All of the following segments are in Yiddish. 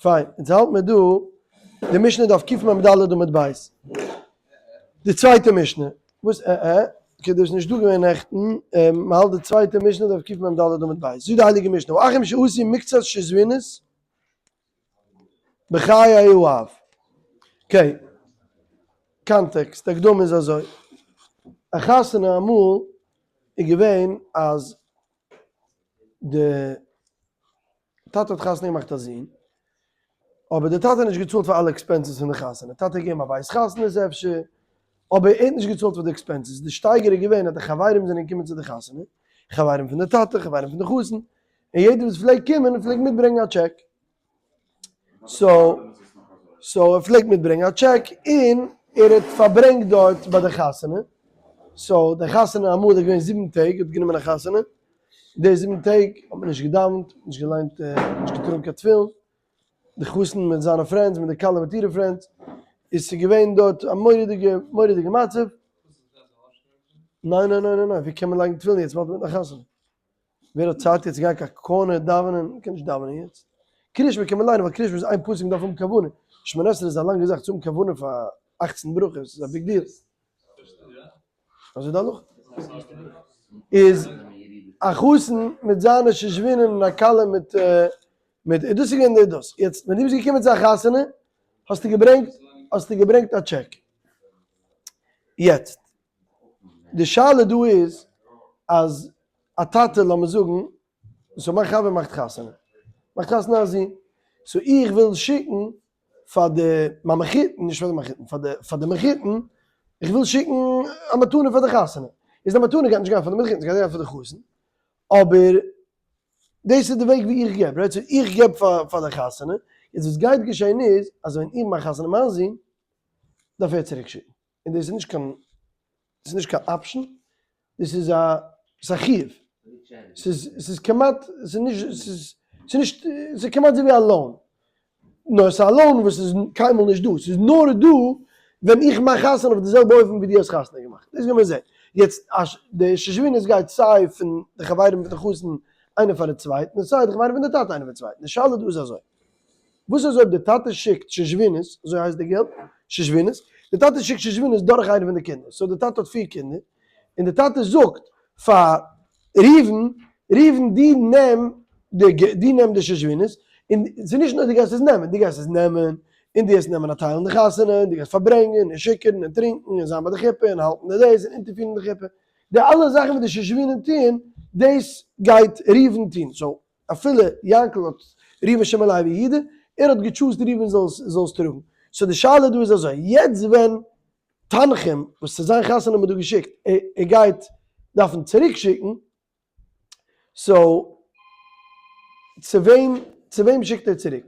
פיין, אונז האלט מיר דא די משנה דף קמ"ד עמוד ב'. די צווייטע משנה. וואס ע ע? okay, דאס איז נישט דא געווען נעכטן. מ'האלט די צווייטע משנה דף קמ"ד עמוד ב'. זאגט די הייליגע משנה, האחים שעשו מקצת שזבינות בחיי האב. okay, context, די הקדמה איז אזוי. א חתונה אמאל איז געווען אז די טאטע האט חתונה געמאכט א זון, אבער די טאטע האט נישט געצאלט פאר אלע expenses פון די חתונה, טאטע האט געגעבן א בית חתנות אפשר, אבער ער האט נישט געצאלט פאר די expenses, די שטייגער איז געווען אז די חברים זענען געקומען צו די חתונה, חברים פון די טאטע, חברים פון די חתן, און יעדער וואס פלעגט קומען פלעגט מיטברענגען א טשעק, so so ער פלעגט מיטברענגען א טשעק און ער האט פארברענגט דארט ביי די חתונה, so די חתונה אמאל איז געווען זיבן טעג האט גענומען א חתונה, די זיבן טעג האט מען נישט געדאווענט, נישט געליינט, נישט געטראגן קיין תפילין, די חתן מיט זיינע friends, מיט די כלה מיט אירע friends, איז ס'געווען דארט א מורא'דיגע מורא'דיגע מצב. ניין ניין ניין ניין ווי קען מען לייגן תפילין יעצט מ'האלט אינמיטן א חתונה? ווער האט צייט יעצט צו גיין קיין corner דאווענען? מ'קען נישט דאווענען יעצט. קרישמע קען מען ליינען ווייל קרישמע איז איין פסוק מ'דארף האבן כוונה. שמונה עשרה איז א לאנגע זאך צו האבן כוונה פאר אכצן ברכות איז א big deal. אזוי די הלכה. איז א חתן מיט זיינע שושבינען און א כלה מיט מיט דאס איז געווען די דאס. יעצט ווען דו ביסט געקומען צו א חתונה האסטו געברענגט האסטו געברענגט א טשעק. יעצט די שאלה דא איז אז א טאטע לאמיר זאגן so מיין חבר מאכט חתונה, מאכט חתונה א זון, so איך וויל שיקן פאר די מיין מחותן, נישט פאר די מחותן, פאר די פאר די מחותן, איך וויל שיקן א מתנה פאר די חתונה, איז די מתנה גייט נישט גיין פאר די מחותן, ס'גייט גיין פאר די חתן, אבער דאס איז די וועג ווי איך געב, right? so איך געב פאר פאר די חתונה, יעצט וואס גייט געשען איז, אז ווען איך מאך חתונה מיין זון, דארף ער צוריק שיקן. און דאס איז נישט קיין, דאס איז נישט קיין option, דאס איז א, ס'איז א חיוב, ס'איז, ס'איז כמעט, ס'איז נישט, ס'איז, ס'איז נישט, ס'איז כמעט אזוי ווי א loan, נאר ס'איז א loan וואס איז קיינמאל נישט דא, ס'איז נאר דא ווען איך מאך חתונה אויף די זעלבע אופן ווי דו האסט חתונה געמאכט, דאס גיימיר זען. יעצט די שושבינות גייט סיי פון די חברים פון די חתן איינער פאר די צווייטן, און סיי די חברים פון די טאטע איינער פארן צווייטן, די שאלה דא איז אזוי. וואס איז אויב די טאטע שיקט שושבינות, אזוי הייסט די געלט, שושבינות, די טאטע שיקט שושבינות דורך איינע פון די קינדער, so די טאטע האט פיר קינדער, און די טאטע זאגט פאר ראובן, ראובן דו נעם די דו נעם די שושבינות, און ס'איז נישט נאר דו גייסט עס נעמען, דו גייסט עס נעמען, און דו גייסט נעמען א טייל אין די חתונה, און דו גייסט פארברענגען, און שיכור'ן, און טרינקען, און זיין ביי די חופה, און האלטן די דאס, און אונטערפירן די חופה, די אלע זאכן וואס די שושבינים טוען, דאס גייט ראובן טון, so אפילו יענקל האט ראובן שמעון לוי יהודה, ער האט גע choose ט ראובן זאל עס טראגן. so די שאלה דא איז אזוי, יעצט ווען תנחום וואס צו זיין חתונה האט מען דא געשיקט, ער גייט דארפן צוריק שיקן, so צו וועם צו וועם שיקט ער צוריק?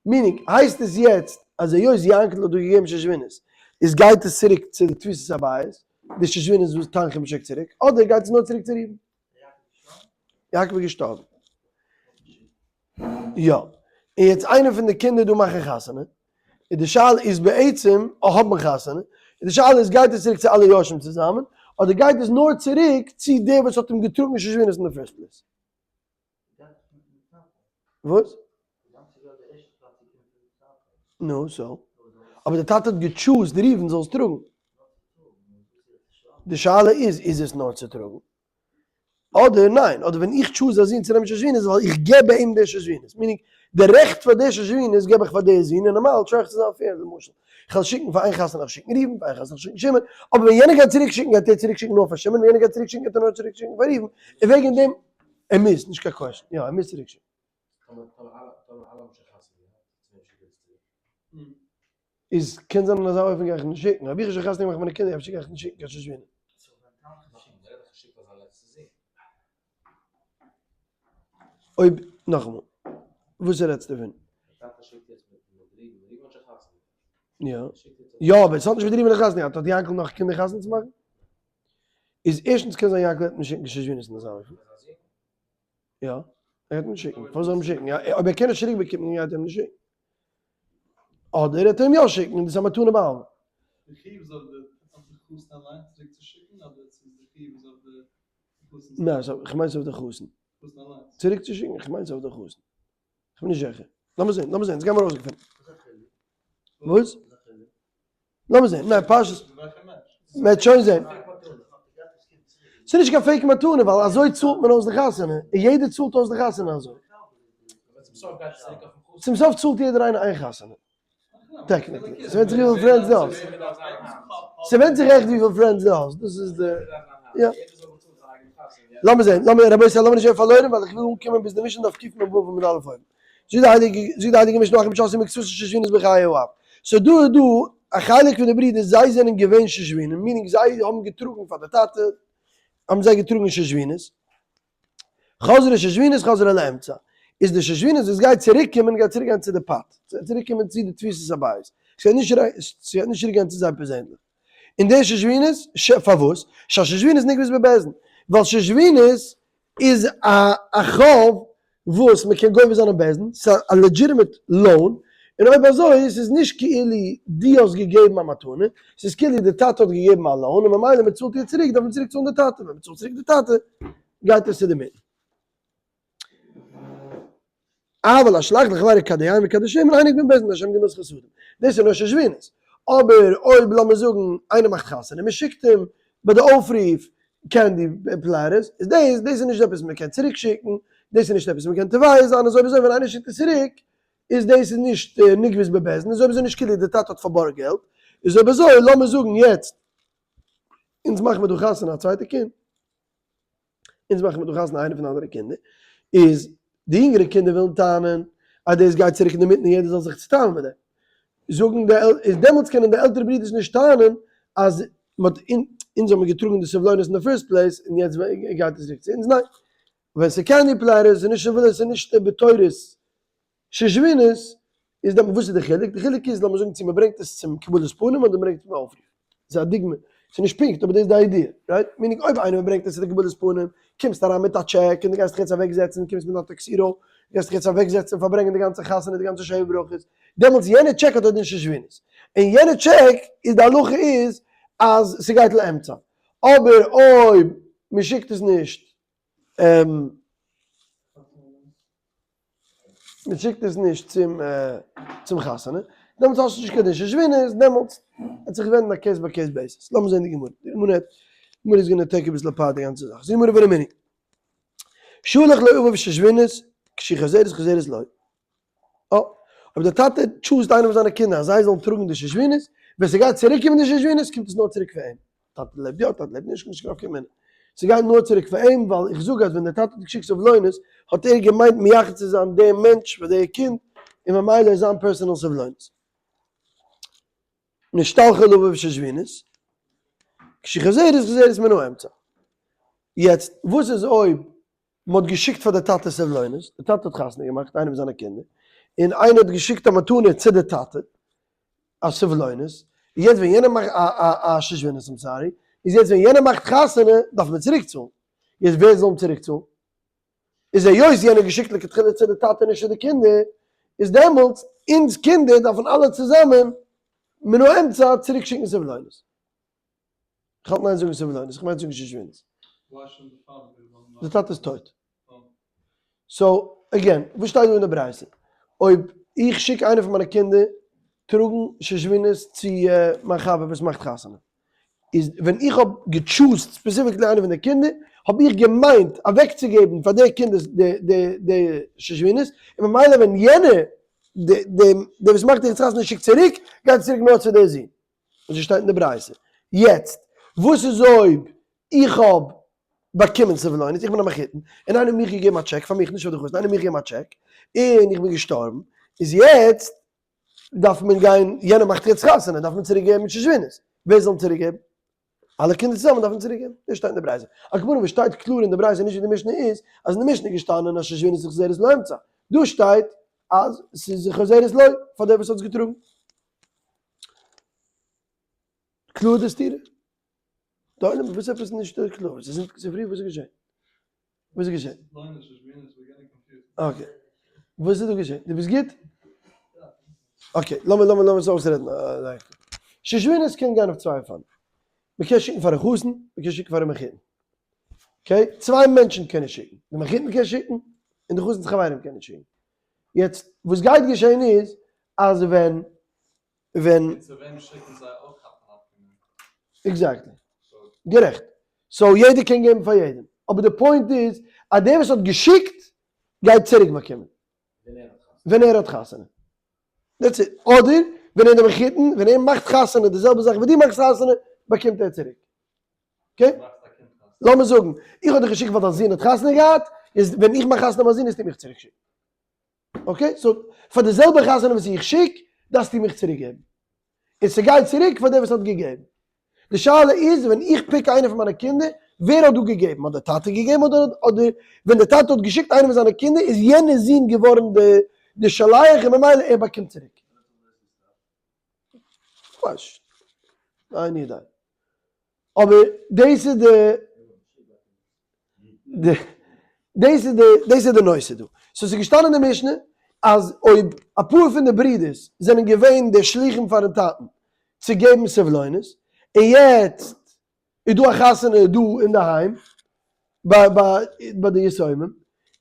meaning הייסט עס יעצט אז היות יענקל האט דא געגעבן שושבינות איז גייט עס צוריק צו די תפיסת הבית, די שושבינות וואס תנחום שיקט צוריק, אדער גייט עס נאר צוריק צו ראובן? יעקב איז געשטארבן. יא. און יעצט איינער פון די קינדער דא מאכן חתונה, און די שאלה איז בעצם, האבן חתונה, און די שאלה איז גייט עס צוריק צו אלע יורשים צוזאמען, אדער גייט עס נאר צוריק צו דער וואס האט אים געטראגן שושבינות אין די first place? וואס? נו, so? אבער די טאטע האט גע choose ט ראובן זאל עס טראגן. די שאלה איז, איז עס נאר צו טראגן? אדער ניין, אדער ווען איך choose א זון צו נעמען שושבינות ווייל איך געב אים די שושבינות, meaning די רעכט פאר די שושבינות געב איך פאר די זון, און נארמאל try איך צו זיין fair, למשל, איך וועל שיקן פאר איין חתן איך שיקן ראובן, פאר איין חתן איך שיקן שמעון, אבער ווען יענער גייט צוריק שיקן גייט ער צוריק שיקן נאר פאר שמעון, ווען יענער גייט צוריק שיקן גייט ער נאר צוריק שיקן פאר ראובן, און וועגן דעם, ער מוז, נישט קיין question, יא ער מוז צוריק שיקן. איז קען זיין אין אזא אופן גיי איך נישט שיקן, אויב איך האב שוין חתונה געמאכט מיינע קינדער אפשר גיי איך נישט שיקן קיין שושבינים. אויב, נאכאמאל, וואס רעדסטו פון? יא, יא אבער עס האט נישט מיט ראובן חתונה געהאט, האט יענקל נאך קינדער חתונה צו מאכן? איז ערשטנס קען זיין יענקל וועט נישט שיקן שושבינות אין אזא אופן. יא, ער גייט נישט שיקן, פארוואס זאל ער אים שיקן? אויב ער קען נישט צוריק באקומען גייט ער אים נישט שיקן. אדער ער וועט אים יא שיקן און דאס איז א מתנה בעלמא. די חיוב איז אויף די חתן אליין צוריק צו שיקן אדער ס'איז די חיוב איז אויף די חתן'ס ניין, כ'מיין ס'איז אויף די חתן. חתן אליינס. צוריק צו שיקן? כ'מיין ס'איז אויף די חתן. כ'בין נישט זיכער. לאמיר זען, לאמיר זען, אונז גיימיר ארויסגעפינען. וואס? לאמיר זען, ניין פשט, מ'וועט שוין זען. ס'איז נישט קיין fake מתנה, ווייל אזוי צאלט מען אויס די חתונה, און יעדער צאלט אויס די חתונה אזוי. צום סוף צאלט יעדער איינער איין חתונה. Technically. ס'ווענדט זיך וויפיל friends דו האסט. ס'ווענדט זיך עכט וויפיל friends דו האסט. דאס איז די, יא. לאמיר זען, לאמיר, רבותי, לאמיר נישט ווערן פארלוירן, ווייל איך וויל אנקומען ביז די משנה דף קמ"ו עמוד א' אויבן. זאגט די הייליגע, זאגט די הייליגע משנה אחים שעשו מכסותן שושבינות בחיי האב. So דא איז דא א חלק פון די ברידער זיי זענען געווען שושבינים, meaning זיי האבן געטראגן פאר די טאטע, האבן זיי געטראגן שושבינות. חזרה שושבינות חזרה לאמצע, איז די שושבינות וואס גייט צוריק קומען גייט צוריק גיין צו די פת, ס'גייט צוריק קומען צו די תפיסת הבית, ס'גייט נישט ס'גייט נישט צוריק גיין צו זיי פערזענליך. און די שושבינות, פארוואס? שהשושבינות נגבית בבית דין, ווייל שושבינות איז א א חוב וואס מען קען גובה זיין אין בית דין, ס'איז א legitimate loan, און אויב אזוי ס'איז נישט כאילו דו האסט געגעבן א מתנה, ס'איז כאילו די טאטע האט געגעבן א loan און ממילא מען צאלט איר צוריק דארף מען צוריק צאלן די טאטע, ווען מען צאלט צוריק די טאטע גייט עס צו די מיטן. אבל השלח לחברו כד היין וכד השמן אינו נגבין בבית דין לשם גמילות חסדים, דאס איז נאר שושבינות, אבער אויב לאמיר זאגן איינער מאכט חתונה מען שיקט אים ביי די אויפרוף candy platters, איז דאס דאס איז נישט עפעס מען קען צוריק שיקן, דאס איז נישט עפעס מען קען תובע זיין, אזוי אזוי ווען איינער שיקט עס צוריק איז דאס איז נישט נגבית בבית דין, איז אויב אזוי נישט כאילו די טאטע האט פארבארגט געלט, איז אויב אזוי לאמיר זאגן יעצט אונז מאכן מיר דא חתונה א צווייטע קינד, אונז מאכן מיר דא חתונה איינע פון די אנדערע קינדער, איז די יונגערע קינדער ווילן טענה'ן אז דאס גייט צוריק אינדערמיטן און יעדער זאל זיך צוטיילן מיט דעם, זאגן די איז דעמאלטס קענען די עלטערע ברידערס נישט טענה'ן אז מ'האט אונז האבן געטראגן די סבלונות אין די first place און יעצט גייט עס צוריק צו אונז, ניין, ווען ס'איז candy platters איז נישט סבלונות ס'איז נישט בתורת שושבינות איז דעמאלט וואס איז די חילוק? די חילוק איז לאמיר זאגן צו מ'ברענגט עס צום קבלת פנים אדער מ'ברענגט עס צום אויפרוף. ס'איז א דוגמא, ס'איז נישט פונקט אבער דאס איז די idea, right? Meaning אויב איינער ברענגט עס צו די קבלת פנים, קומסט אריין מיט א טשעק און דו גייסט דיך יעצט אוועקזעצן, קומסט מיט א tuxedo, גייסט דיך יעצט אוועקזעצן און פארברענגען די גאנצע חתונה, די גאנצע שבע ברכות, דעמאלטס יענע טשעק האט א דין שושבינות. און יענע טשעק איז די הלכה איז אז ס'גייט לאמצע. אבער אויב מ'שיקט עס נישט מען שיקט עס נישט צום צום חתונה, דעמאלטס האסטו נישט קיין דין שושבינות, דעמאלטס וועט זיך ווענדן א case by case basis. לאמיר זען די גמרא, די גמרא האט, די גמרא איז gonna take אביסל apart די גאנצע זאך. זו גמרא ורמינהו. שלח לו אביו שושבינות כשהיא חוזרת חוזרת לו. אה, אויב דער טאטע choose ט איינעם פון זיינע קינדער אז זיי זאלן טראגן די שושבינות, ווען ס'גייט צוריק קומען די שושבינות, קומט עס נאר צוריק פאר אים. טאטע לעבט יא, טאטע לעבט נישט, נישט קיין נפקא מינה. ס'גייט נאר צוריק פאר אים, ווייל איך זאג אז ווען דער טאטע האט געשיקט סבלונות, האט ער געמיינט מייחד צו זיין דעם מענטש פאר דער קינד, און ממילא איז זיין personal סבלונות. נשתלחה לאביו שושבינות, כשחוזרת חוזרת מן האמצע. יעצט, וואס איז אויב מען האט געשיקט פאר די טאטע סבלונות, די טאטע האט חתונה געמאכט איינעם פון זיינע קינדער, און איינער האט געשיקט א מתנה צו די טאטע, א סבלונות, און יעצט ווען יענער מאכט א א א שושבינות I'm sorry, איז יעצט ווען יענער מאכט חתונה דארף מען צוריק צאלן, יעצט ווער זאל אים צוריק צאלן? איז היות יענער האט געשיקט לכתחילה צו די טאטע נישט צו די קינדער, איז דעמאלטס אונז קינדער דארפן אלע צוזאמען מן האמצע צוריק שיקן סבלונות. איך האלט ניין זאגן סבלונות, איך מיין זאגן שושבינות. די טאטע איז טויט. So, again, וואס שטייט דא אין די ברייתא? אויב איך שיק איינע פון מיינע קינדער טראגן שושבינות צו מיין חבר וואס מאכט חתונה, איז ווען איך האב גע choose ט specifically איינע פון די קינדער, האב איך געמיינט אוועקצוגעבן פאר די קינדער די שושבינות, און ממילא ווען יענער, דער וואס מאכט די חתונה שיקט צוריק, גייט עס צוריק נאר צו דער זון. אזוי שטייט אין די ברייתא. יעצט, וואס איז אויב איך האב באקומען סבלונות, איך בין א מחותן, און איינער האט מיך געגעבן א טשעק, פאר מיך, נישט פאר די חתן, איינער האט מיך געגעבן א טשעק, און איך בין געשטארבן, איז יעצט דארף מען גיין, יענער מאכט יעצט חתונה, דארף מען צוריק געבן שושבינות, ווער זאל אים צוריק געבן? אלע קינדער צוזאמען דארפן צוריק געבן, דאס שטייט אין די ברייתא. על כל פנים וואס שטייט קלאר אין די ברייתא נישט ווי די משנה איז, אז אין די משנה איז געשטאנען אז שושבינות איז חוזרת לאמצע, דא שטייט אז ס'איז חוזרת לו, פאר דער וואס האט עס געטראגן. קלאר די סתירה? די עולם וואס עפעס נישט קלאר? ס'איז זונטאג צופרי וואס איז געשען? וואס איז געשען? Okay וואס איז דא געשען? דו ביסט גוט? Okay לאמיר לאמיר לאמיר עס אויסרעדן. שושבינות קען גיין אויף צוויי אופנים. מ'קען שיקן פארן חתן, מ'קען שיקן פארן מחותן. Okay? צוויי מענטשן קענען שיקן. די מחותן קען שיקן, און די חתן'ס חברים קענען שיקן. יעצט וואס גייט געשען איז אז ווען ווען. און צו וועם שיקן זיי אויך האט מען אפגענומען. Exactly. גערעכט. So יעדער קען געבן פאר יעדעם. אבער די point איז אז דער וואס האט געשיקט גייט צוריק באקומען. ווען ער האט חתונה. That's it. אדער ווען ער איז די מחותן, ווען ער מאכט חתונה די זעלבע זאך ווי דו מאכסט חתונה, באקומט ער צוריק. Okay? לאמיר זאגן, איך האב דיך געשיקט ווייל דיין זון האט חתונה געהאט, איז ווען איך מאך חתונה מיין זון וועסטו מיך צוריק שיקן. Okay? So, פאר די זעלבע חתונה וואס איך שיק, דארפסטו מיך צוריק געבן. און ס'גייט צוריק פאר דער וואס האט געגעבן. די שאלה איז, ווען איך pick איינער פון מיינע קינדער, ווער האט דא געגעבן? האט דער טאטע געגעבן אדער אדער ווען דער טאטע האט געשיקט איינער פון זיינע קינדער איז יענער זון געווארן די די שליח און ממילא ער באקומט צוריק? כ'ווייס נישט. איני יודע. אבער דאס איז די די דאס איז די דאס איז די נושא דא. So ס'איז געשטאנען אין די משנה אז אויב אפאר פון די ברידערס זענען געווען די שלוחים פארן טאטן צו געבן סבלונות, און יעצט איז דא א חתונה דא אינדערהיים ביי ביי די יתומים, און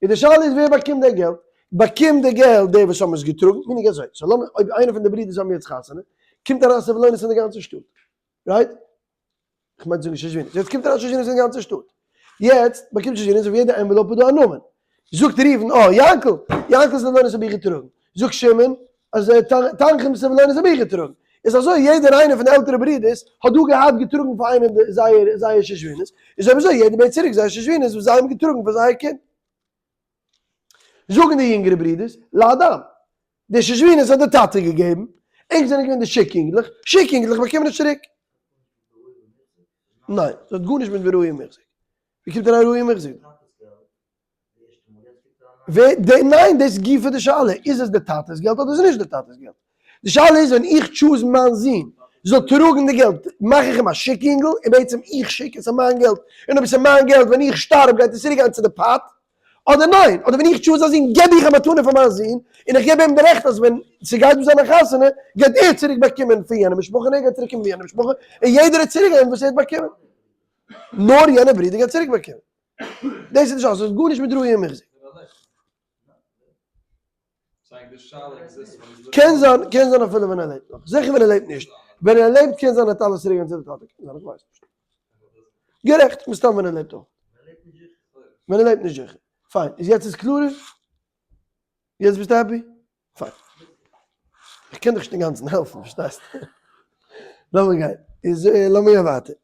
די שאלה איז ווער באקומט די געלט, באקומט די געלט די וואס האבן עס געטראגן, meaning אזוי, so לאמיר אויב איינער פון די ברידערס האבן יעצט חתונה, קומט אריין סבלונות אין די גאנצע שטאט, right? כ'מיין צו זאגן שושבינות, יעצט קומט אריין שושבינות אין די גאנצע שטאט, יעצט באקומט שושבינות אויף יעדע envelope איז דא א נאמען, זאגט ראובן אה יענקל, יענקל'ס סבלונות האב איך געטראגן, זאגט שמעון אז תנחום'ס סבלונות האב איך געטראגן, איז אזוי יעדער איינער פון די עלטערע ברודערס האט דא געהאט געטראגן פאר איינעם זייער זייער שושבינות, איז אויב אזוי יעדער בעט צוריק זייער שושבינות וואס זיי האבן געטראגן פאר זייער קינד. זאגן די יונגערע ברודערס, להדם, די שושבינות האט די טאטע געגעבן, ענק זענען געווען די שיק יונגלעך, שיק יונגלעך באקומען נישט צוריק. ניין, ס'האט גארנישט מיט וראוי ומוחזק. ווי קומט אריין ראוי ומוחזק דא? ווער די ניין דאס איז גופא די שאלה, איז עס די טאטע'ס געלט אדער איז עס נישט די טאטע'ס געלט? די שאלה איז ווען איך choose מיין זון זאל טראגן די געלט מאך איך אים א שיק יונגל און בעצם איך שיק עס איז מיין געלט און אויב עס איז מיין געלט ווען איך שטארב גייט עס צוריק גיין צו די pot אדער ניין אדער ווען איך choose א זון געב איך א מתנה פאר מיין זון און איך געב אים די רעכט אז ווען ס'גייט דא זיין א חתונה גייט ער צוריק באקומען פון יענע משפחה און ער גייט צוריק קומען פון יענע משפחה און יעדער וועט צוריק גיין וואס ער האט באקומען נאר יענע ברודער גייט צוריק באקומען. דאס איז נישט אלעס, עס האט גארנישט מיט ראוי ומוחזק. קען זיין, קען זיין אפילו ווען ער לעבט נאך, זיכער ווען ער לעבט נישט, ווען ער לעבט קען זיין ער האט אלעס צוריק געגעבן צו די טאטע, קען זיין, איך ווייס נישט. גערעכט, מסתם ווען ער לעבט אויך. ווען ער לעבט נישט זיכער. פיין, איז יעצט איז קלארער? יעצט ביסטו happy? פיין. איך קען דיך נישט אינגאנצן העלפן, פארשטייסט? לאמיר גיין. איז לאמיר גיין ווייטער.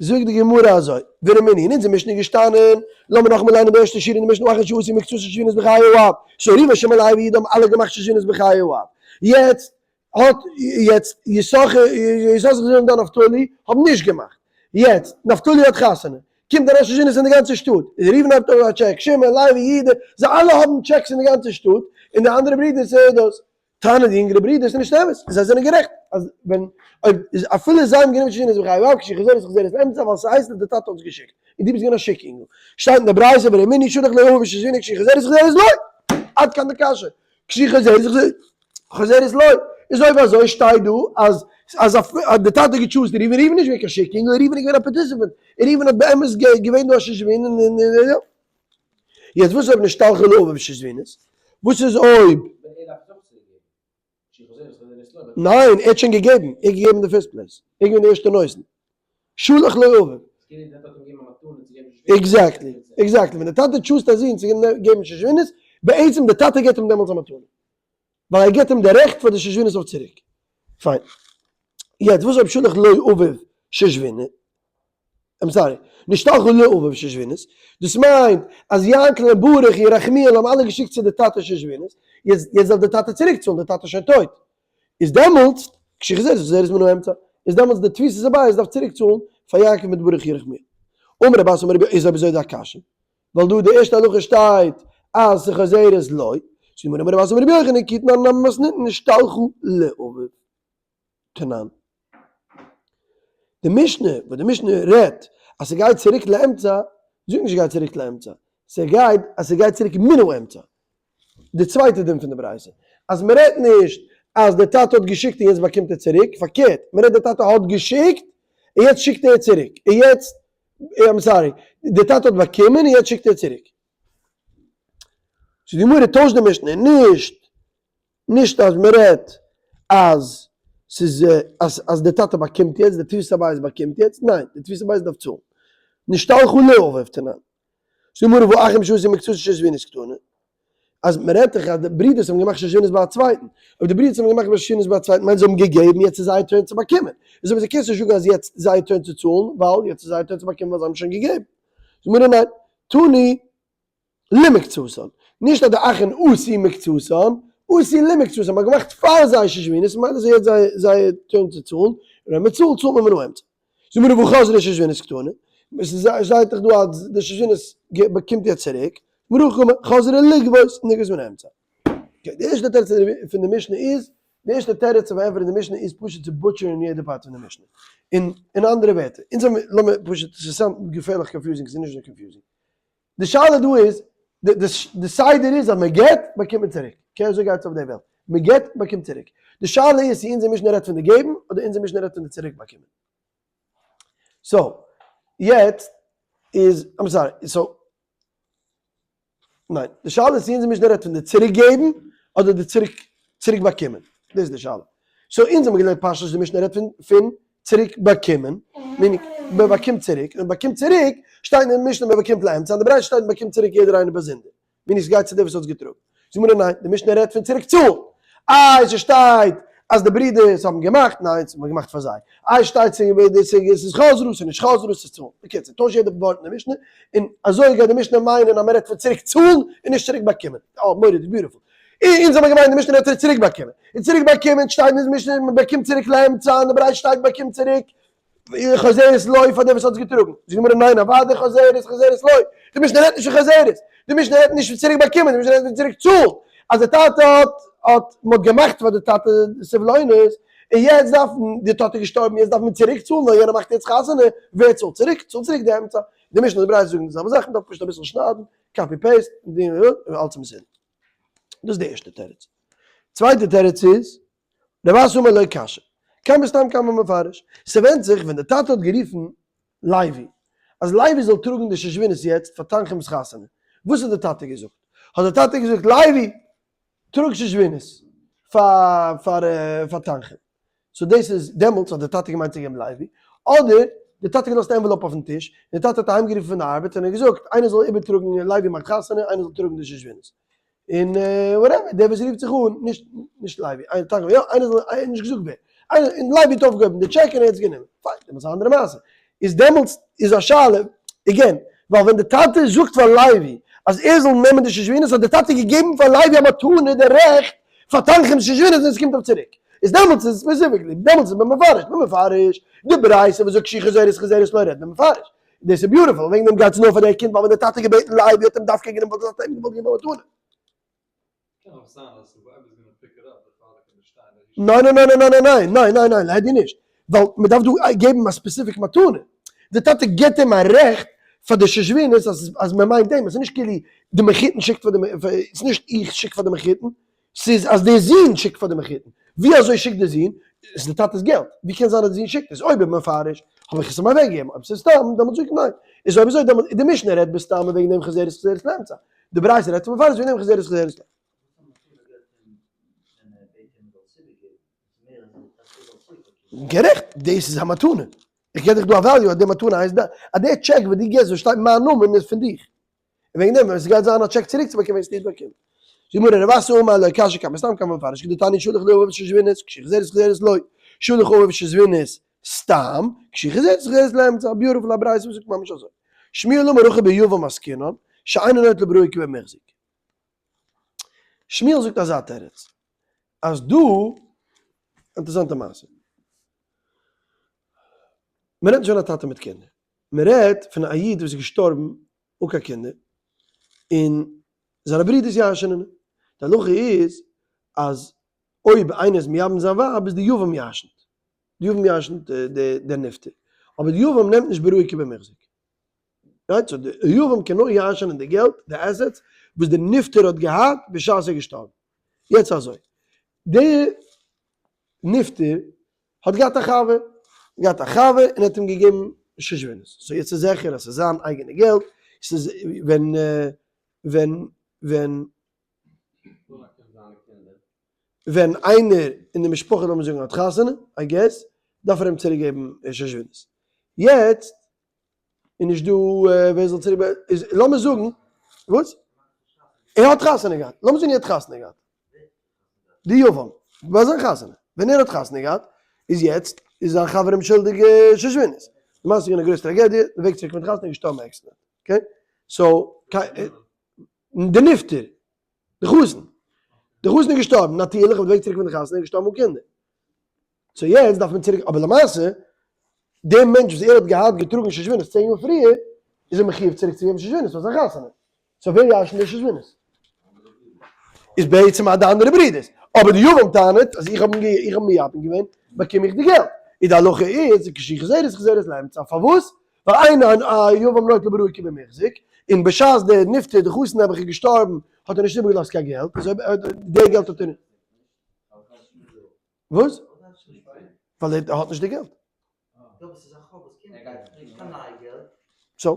זאגט די גמרא אזוי, ורמינהי, אין אונזער משנה איז געשטאנען, לאמיר נאכאמאל ליינען די ערשטע שורה אין די משנה, אחר שעשו מקצתן שושבינות בחיי האב, so ראובן שמעון לוי ויהודה האבן אלע געמאכט שושבינות בחיי האב. יעצט האט יעצט יששכר יששכר זבולון דן נפתלי האבן נישט געמאכט. יעצט נפתלי האט חתונה, קומט אריין שושבינות אין די גאנצע שטאט, איז ראובן האט אויך א טשעק, שמעון, לוי, יהודה, זיי אלע האבן טשעקס אין די גאנצע שטאט, און די אנדערע ברידערס דאס. טענה'ן די יונגערע ברידערס איז נישט אמת, זיי זענען גערעכט, אז ווען אויב איז אפילו זיי האבן גענומען שושבינות בחיי האב, כשהיא חוזרת חוזרת לאמצע, ווייל ס'הייסט אז די טאטע האט עס געשיקט, און דו ביסט געווען א שיק אינגל. שטייט אין די ברייתא ורמינהי שלח לו אביו שושבינות כשהיא חוזרת חוזרת לו! עד כאן די קשיא. כשהיא חוזרת חוזרת לו. איז אויב אזוי שטייט דא אז אז די טאטע האט גע choose ט ראובן, ראובן איז נישט געווען קיין שיק אינגל, ראובן איז געווען א participant, און ראובן האט באמת געווען דא א שושבין און און און יא. יעצט וואס אויב נשתלחה לאביו שושבינות? וואס איז אויב. ניין, ער האט שוין געגעבן, ער האט געגעבן אין די first place, ער איז געווען די ערשטע נותן. שלח לו אביו. Exactly, exactly, ווען די טאטע choose ט א זון צו געבן שושבינות, בעצם די טאטע געבט אים דעמאלטס א מתנה. ווייל ער געבט אים די רעכט פאר די שושבינות אויף צוריק. פיין. יעצט וואס אויב שלח לו אביו שושבינות? I'm sorry, נשתלחו לאביו שושבינות, דאס מיינט אז יענקל און ברוך און ירחמיאל האבן אלע געשיקט צו די טאטע שושבינות, יעצט יעצט דארף די טאטע צוריק צאלן, די טאטע איז שוין טויט, איז דעמאלטס, כשחוזרת חוזרת מן האמצע, איז דעמאלטס די תפיסת הבית דארף צוריק צאלן פאר יעקב מיט ברוך ירחמיאל. אמר רב אסי אמר רבי איז אויב אזוי די קשיא, ווייל דא די ערשטע הלכה שטייט אז ס'חוזרת לו, זאגט אמר רב אסי אמר רבי יוחנן כי תנן נמי מתניתין נשתלחו לאביו. תנן. די משנה, וואס די משנה רעדט אז ס'גייט צוריק לאמצע, זאגט נישט ס'גייט צוריק לאמצע, ס'גייט אז ס'גייט צוריק מן האמצע. די צווייטע דין פון די ברייתא, אז מ'רעדט נישט אז די טאטע האט געשיקט און יעצט באקומט ער צוריק, פארקערט, מ'רעדט די טאטע האט געשיקט און יעצט שיקט ער צוריק, און יעצט, I'm sorry, די טאטע האט באקומען און יעצט שיקט ער צוריק. So די גמרא טוישט די משנה, נישט נישט אז מען רעדט אז ס'איז אז אז די טאטע באקומט יעצט, די תפיסת הבית באקומט יעצט, ניין, די תפיסת הבית דארף צאלן. נשתלחו לאביו תנן. זאגט די גמרא והא אחים שעשו מקצתן שושבינות קתני, אז מען רעדט דאך אז די ברידערס האבן געמאכט שושבינות ביי א צווייטן, אויב די ברידערס האבן געמאכט שושבינות ביי א צווייטן מיינט זיי האבן געגעבן יעצט איז זייער turn צו באקומען, איז אויב אזוי קענסטו נישט זאגן אז יעצט איז זייער turn צו צאלן ווייל יעצט איז זייער turn צו באקומען ווייל זיי האבן שוין געגעבן. זאגט די גמרא ניין, תני למקצתן, נישט אז די אחים עשו מקצתן, עשו למקצתן, מען האט געמאכט פאר זיי שושבינות ממילא איז יעצט זייער turn צו צאלן, און ווען מען צאלט צאלט מען מן האמצע. זאג מיר והא חזרו שושבינות קתני, עס שטייט דאך דא אז די שושבינות באקומט יעצט צוריק, ברוך הוא חזרו לגבות נגבות מן האמצע. Okay, די ערשטע תירוץ פון די משנה איז, די ערשטע תירוץ צו פארענטפערן די משנה איז פשוט צו butcher ן יעדע part פון די משנה. אין אין אנדערע ווערטער, אונז האבן, לאמיר פשוט, עס איז סתם געפערליך confusing, עס איז נישט אזוי confusing. די שאלה דא איז, די סדר איז אז מען געבט באקומט מען צוריק, okay אזוי גייט עס אויף די וועלט, מען געבט באקומט צוריק, די שאלה איז צו אונזער משנה רעדט פון די געבן אדער אונזער משנה רעדט פון די צוריק באקומען. So יעצט איז, I'm sorry, so ניין, די שאלה איז צו אונזער משנה רעדט פון די צוריק געבן אדער די צוריק צוריק באקומען, דאס איז די שאלה. So אונז האבן געלערנט פשטות די משנה רעדט פון פון צוריק באקומען, meaning מען באקומט צוריק, און באקומט צוריק שטייט אין די משנה מען באקומט לאמצע, אין די ברייתא שטייט מען באקומט צוריק יעדער איינער באזונדער, meaning ס'גייט צו דער וואס האט עס געטראגן. זאגט מיר ניין, די משנה רעדט פון צוריק צאלן. איי ס'שטייט אז די ברידערס האבן געמאכט, ניין ס'האט מען געמאכט פאר זיי. איי שטייט ס'איז חזרו, ס'איז נישט חזרו, ס'איז צאלן. בקיצור, טויש יעדע ווארט אין די משנה, און אזוי גייט די משנה מיינען אז מען רעדט פון צוריק צאלן און נישט צוריק באקומען. אה, מורא'דיג, beautiful. אונז האבן געמיינט די משנה רעדט פון צוריק באקומען. און צוריק באקומען שטייט אין די משנה מען באקומט צוריק לאמצע, אין די ברייתא שטייט באקומט צוריק חוזרת לו פאר דעם וואס האט עס געטראגן. זאגט די גמרא ניין אוודאי חוזרת חוזרת לו, די משנה רעדט נישט פון חוזרת, די משנה רעדט נישט פון צוריק באקומען, די משנה רעדט פון צוריק צאלן, אז די טאטע האט האט מען האט געמאכט פאר די טאטע סבלונות, און יעצט דארף די טאטע איז געשטארבן יעצט דארף מען צוריק צאלן ווייל יענער מאכט יעצט חתונה, ווער צאלט צוריק? צאלט צוריק די אמצע. די משנה און די ברייתא זאגן די זעלבע זאך, מען דארף פשוט אביסל שניידן, copy paste, און אלץ מסודר. דאס איז די ערשטע תירוץ. צווייטע תירוץ איז, רב אסי אמר לא קשיא, כאן בסתם כאן במפרש. ס'ווענדט זיך ווען די טאטע האט גערופן לוי, אז לוי זאל טראגן די שושבינות יעצט פאר תנחום'ס חתונה, וואס האט די טאטע געזאגט? האט די טאטע געזאגט לוי טראג שושבינות פאר פאר תנחום. So דאס איז דעמאלטס האט די טאטע געמיינט צו געבן לוי, אדער די טאטע האט געלאזט envelope אויפן טיש, און די טאטע האט אהיימגערופן פון די ארבעט און ער האט געזאגט איינער זאל איבערטראגן לוי מאכט חתונה איינער זאל טראגן די שושבינות. און whatever, דער וואס רופט זיך אן, נישט נישט לוי, איינער טאקע יא, איינער זאל, ער האט נישט געזאגט ווער, איינער, און לוי האט אויפגעהויבן די טשעק און ער האט עס גענומען, פיין, דעמאלטס איז א אנדערע מעשה. איז דעמאלטס איז א שאלה, again, ווייל ווען די טאטע זאגט פאר לוי אז ער זאל נעמען די שושבינות האט די טאטע געגעבן פאר לוי א מתנה די רעכט פאר תנחום'ס שושבינות ווען עס קומט אויף צוריק. איז דעמאלטס איז specifically, דעמאלטס איז מען מפרש, מען מפרש, די ברייתא וואס זאגט כשהיא חוזרת חוזרת לו רעדט מען מפרש. דאס איז beautiful, וועגן דעם גייט עס נאר פאר די קינד ווייל ווען די טאטע געבעטן לוי האט אים דווקא גענומען ווייל די טאטע האט אים געוואלט געבן א מתנה. קען אויך זיין אז whoever is gonna pick it up די father קען באשטיין that he ניין ניין ניין ניין ניין ניין ניין ניין ליידער נישט, ווייל מען דארף דא געבן א specific מתנה, די טאטע געבט אים א רעכט פאר די שושבינות אז אז מען מיינט אים, עס איז נישט כאילו די מחותן שיקט פאר די עס איז נישט איך שיק פאר די מחותן, ס'איז אז דער זון שיקט פאר די מחותן. ווי אזוי שיקט דער זון? עס איז די טאטע'ס געלט. ווי קען זיין אז די זון שיקט עס? אויב איז מפרש, האב איך עס אים אוועקגעגעבן. אויב ס'איז סתם, דעמאלטס זאג איך ניין. איז אויב אזוי, דעמאלטס די משנה רעדט בסתמא וועגן דעם חזרת חזרת לאמצע. די ברייתא רעדט פון מפרש וועגן דעם חזרת חזרת לאמצע. גערעכט, דאס איז א מתנה. איך געב דיך דא א value אז די מתנה הייסט דיין. אז די טשעק וואס דו גיבסט וואס שטייט מיין נאמען איז פון דיך. און וועגן דעם ווען ס'גייט זיין א טשעק צוריק צו באקומען וועסטו נישט באקומען. זאגט די גמרא רב אסי אמר לא קשיא כאן בסתם כאן במפרש כדתניא שלח לאביו שושבינות כשהיא חוזרת חוזרת לו שלח לאביו שושבינות סתם כשהיא חוזרת חוזרת לאמצע א beautiful א ברייתא וואס זאגט ממש אזוי שמואל אמר הכא ביבם עסקינן שאינו נוטל בראוי כבמוחזק שמואל זאגט אזא תירוץ אז דא אינטערעסאנטע מעשה מ'רעדט נישט פון א טאטע מיט קינדער מען רעדט פון א איד וואס איז געשטארבן אן קיין קינדער, און זיינע ברידערס ירש'ענען אים. די הלכה איז אז אויב איינער איז מייבם זיין ווייב איז די יבם ירש'נט, די יבם ירש'נט דער נפטר, אבער די יבם נעמט נישט בראוי כבמוחזק. right? So די יבם קען נאר ירש'ענען די געלט, די assets, וואס די נפטר האט געהאט בשעת ער איז געשטארבן. יעצט אזוי, די נפטר האט געהאט א חבר, געהאט א חבר און האט אים געגעבן שושבינות, so יעצט איז זיכער אז ס'איז זיין אייגענע געלט, ס'איז ווען ווען ווען. ווען איינער אין די משפחה לאמיר זאגן האט חתונה, I guess, דארף ער אים צוריק געבן שושבינות. יעצט איז נישט דא ווער זאל צוריק איז לאמיר זאגן, וואס? ער האט חתונה געהאט, לאמיר זאגן ער האט חתונה געהאט, די יבם, ביי זיין חתונה, ווען ער האט חתונה געהאט, איז יעצט איז זיין חבר אים שולדיג שושבינות. למעשה איז געווען א גרויסע טראגעדיע, די וועג צוריק פון די חתונה איז געשטארבן accident, okay? So, די נפטר, די חתן, די חתן איז געשטארבן, נאטירליך אויף די וועג צוריק פון די חתונה איז געשטארבן אן קינדער. so יעצט דארף מען צוריק, אבער למעשה, דער מענטש וואס ער האט געהאט געטראגן שושבינות 10 יאר פריער, איז ער מחיוב צוריק צו געבן שושבינות פאר זיין חתונה. so ווער ירש'נט די שושבינות? איז בעצם די אנדערע ברידערס. אבער די יבם טענה'ט אז איך האב איך האב מייבם געווען, באקום איך די געלט. איז די הלכה איז, כשהיא חוזרת חוזרת לאמצע. פארוואס? ווייל אין היבם נוטל בראוי כבמוחזק, און בשעת דער נפטר, די חתן נעבעך איז געשטארבן, האט ער נישט איבערגעלאזט קיין געלט, איז אויב די געלט האט ער נישט. וואס? ווייל ער האט נישט די געלט. so,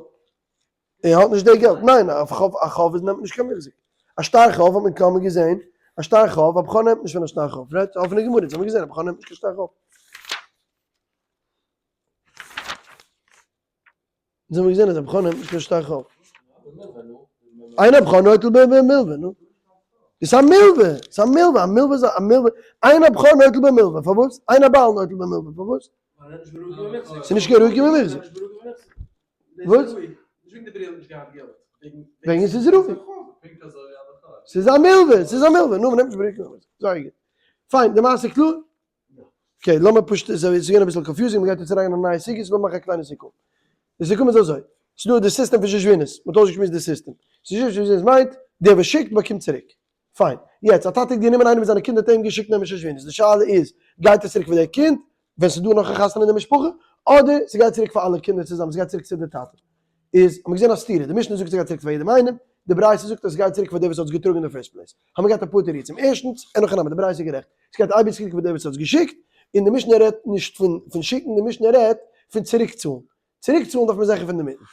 ער האט נישט די געלט. ניין, א חוב, א חוב איז נעמט נישט קיין מחזיק. א שטר חוב האט מען קוים געזען, א שטר חוב, א בכור נעמט נישט פון א שטר חוב. right? אפענע גמרא, אונז האבן געזען, א בכור נעמט נישט קיין שטר חוב. אונז האבן געזען אז א בכור נעמט נישט קיין שטר חוב. אין הבכור נוטל במלוה, נו. דאס איז א מלוה, ס'איז א מלוה, א מלוה איז א מלוה. אין הבכור נוטל במלוה, פארוואס? אין הבעל נוטל במלוה, פארוואס? ס'איז נישט קיין ראוי כמוחזק. וואס? וועגן ס'איז ראוי. ס'איז א מלוה, ס'איז א מלוה, נו, מ'נעמט נישט בראוי כמוחזק. זייער גוט. פיין, די מעשה קלאר? okay, לאמיר פשוט, עס איז געווען אביסל confusing, מ'גייט יעצט אריין אין א נייע סוגיא, so לאמיר מאכן א קליינע סיכום. די סיכום איז אזוי, ס'איז דא די סיסטעם פון שושבינות, מ'האט אויסגעשמועסט די סיסטעם. שושבינות מיינט, דער וואס שיקט באקומט צוריק. פיין. יעצט, א טאטע האט גענומען איינעם פון זיינע קינדער האט אים געשיקט נעמען שושבינות. די שאלה איז, גייט עס צוריק פאר דער קינד, ווען ס'איז דא נאך א חתונה אין די משפחה, אדער ס'גייט צוריק פאר אלע קינדער צוזאמען, ס'גייט צוריק צו די טאטע. איז, האט מען געזען א סתירה, די משנה זאגט ס'גייט צוריק פאר יעדעם איינעם, די ברייתא זאגט אז ס'גייט צוריק פאר דער וואס האט עס געטראגן אין די first place. האבן מיר געהאט אפאר תירוצים. ערשטנס, אין הכי נמי, די ברייתא איז גערעכט. ס'גייט אייביג צוריק פאר דער וואס האט עס געשיקט, און די משנה רעדט נישט פון שיקן, די משנה רעדט פון צוריקצאלן. צוריקצאלן דארף מען זיכער פון די מיטן.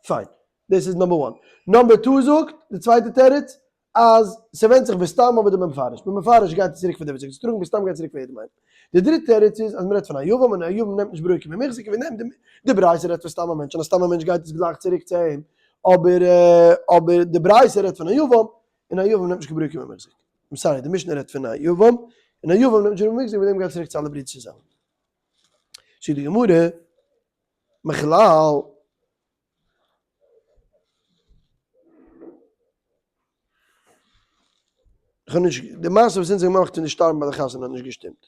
פיין. דאס איז number one. number two זאגט, די צווייטע תירוץ, אז ס'ווענדט זיך בסתם אדער במפרש. במפרש גייט עס צוריק פאר דער וואס האט עס געטראגן, בסתם גייט צוריק פאר יעדעם איינעם. די דריטע תירוץ איז אז מ'רעדט פון א יבם און א יבם נעמט נישט בראוי כבמוחזק און ווען די ברייתא רעדט פון סתם א מענטש און א סתם א מענטש גייט עס גלייך צוריק צו אים, אבער אבער די ברייתא רעדט פון א יבם און א יבם נעמט נישט קיין בראוי כבמוחזק. I'm sorry, די משנה רעדט פון א יבם און א יבם נעמט נישט בראוי כבמוחזק וועגן דעם גייט עס צוריק צו אלע ברידער צוזאמען. זאגט די גמרא, מכלל. איך האב נישט, די מעשה וואס אונז האבן געמאכט פון די שטארבן ביי די חתונה האט נישט געשטימט.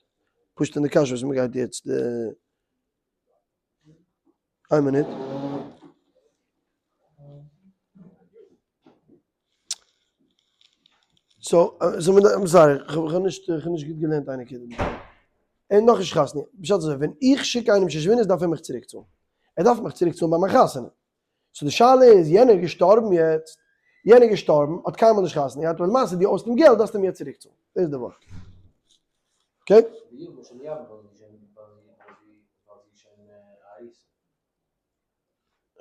פשוט אין די קשיא וואס מ'גייט יעצט די. איין מינוט. so, I'm sorry, איך האב נישט, איך האב נישט גוט געלערנט איין נקודה. ער איז נאכנישט חתונה. פשט אזוי, ווען איך שיק איינעם שושבינות דארף ער מיך צוריקצאלן. ער דארף מיך צוריקצאלן ביי מיין חתונה. so די שאלה איז, יענער איז געשטארבן יעצט, יענער איז געשטארבן, האט קיינמאל נישט חתונה געהאט, אבער למעשה דו האסט אים געלט, דארפסטו אים יעצט צוריקצאלן. דאס איז די ווארט. okay?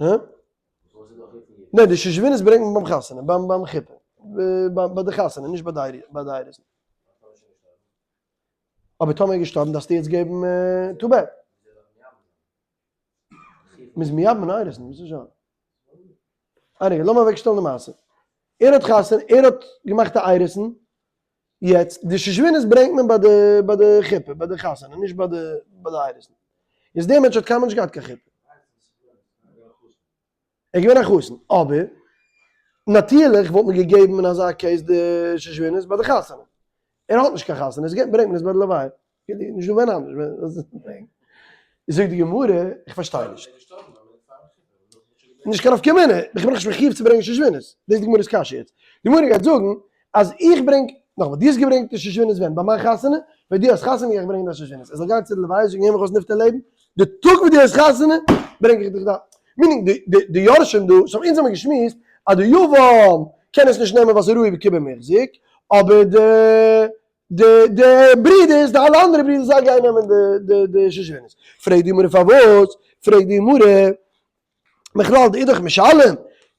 הא? ניין, די שושבינות ברענגט מען ביים חתונה, ביים ביים חופה, ביי די חתונה, נישט ביי די ביי די אירוסין. אבער טאמער איז געשטארבן דארפסטו יעצט געבן too bad. מ'איז מייבם אן אירוסין, מוז נישט זיין. anyway, לאמיר אוועקשטעלן די מעשה. ער האט חתונה, ער האט געמאכט א אירוסין, יעצט, די שושבינות ברענגט מען ביי די ביי די חופה, ביי די חתונה, נישט ביי די ביי די אירוסין. איז דער מענטש האט קיינמאל נישט געהאט קיין חופה. ער איז געווען א חתן, אבער נאטירליך וואלט מען געגעבן אין אזא case די שושבינות ביי די חתונה. ער האט נישט קיין חתונה, איז ברענגט מען עס ביי די לוויה. נישט דא ווען אנדערש. זאגט די גמרא, איך פארשטיי נישט. נישט קיין נפקא מינה, איך בין נאכנישט מחיוב צו ברענגען שושבינות. דאס איז די גמרא'ס קשיא יעצט. די גמרא גייט זאגן אז איך ברענג, נאכאמאל, דו האסט געברענגט די שושבינות ווען? ביי מיין חתונה? ווען דו האסט חתונה גיי איך ברענגען דיין שושבינות. ער זאל גיין צו די לוויה זאגן הער מיך אויס נפטר לעבן, די טאג וואס דו האסט חתונה ברענג איך דיך דיין. meaning די יורשים דא, so אונז האבן געשמועסט אז די יבם קען עס נישט נעמען ווייל ס'איז ראוי כבמוחזק, אבער די די די ברידערס, די אלע אנדערע ברידערס זיי גייען נעמען די די די שושבינות. פרעגט די גמרא פארוואס? פרעגט די גמרא, מכלל דאידך משלם,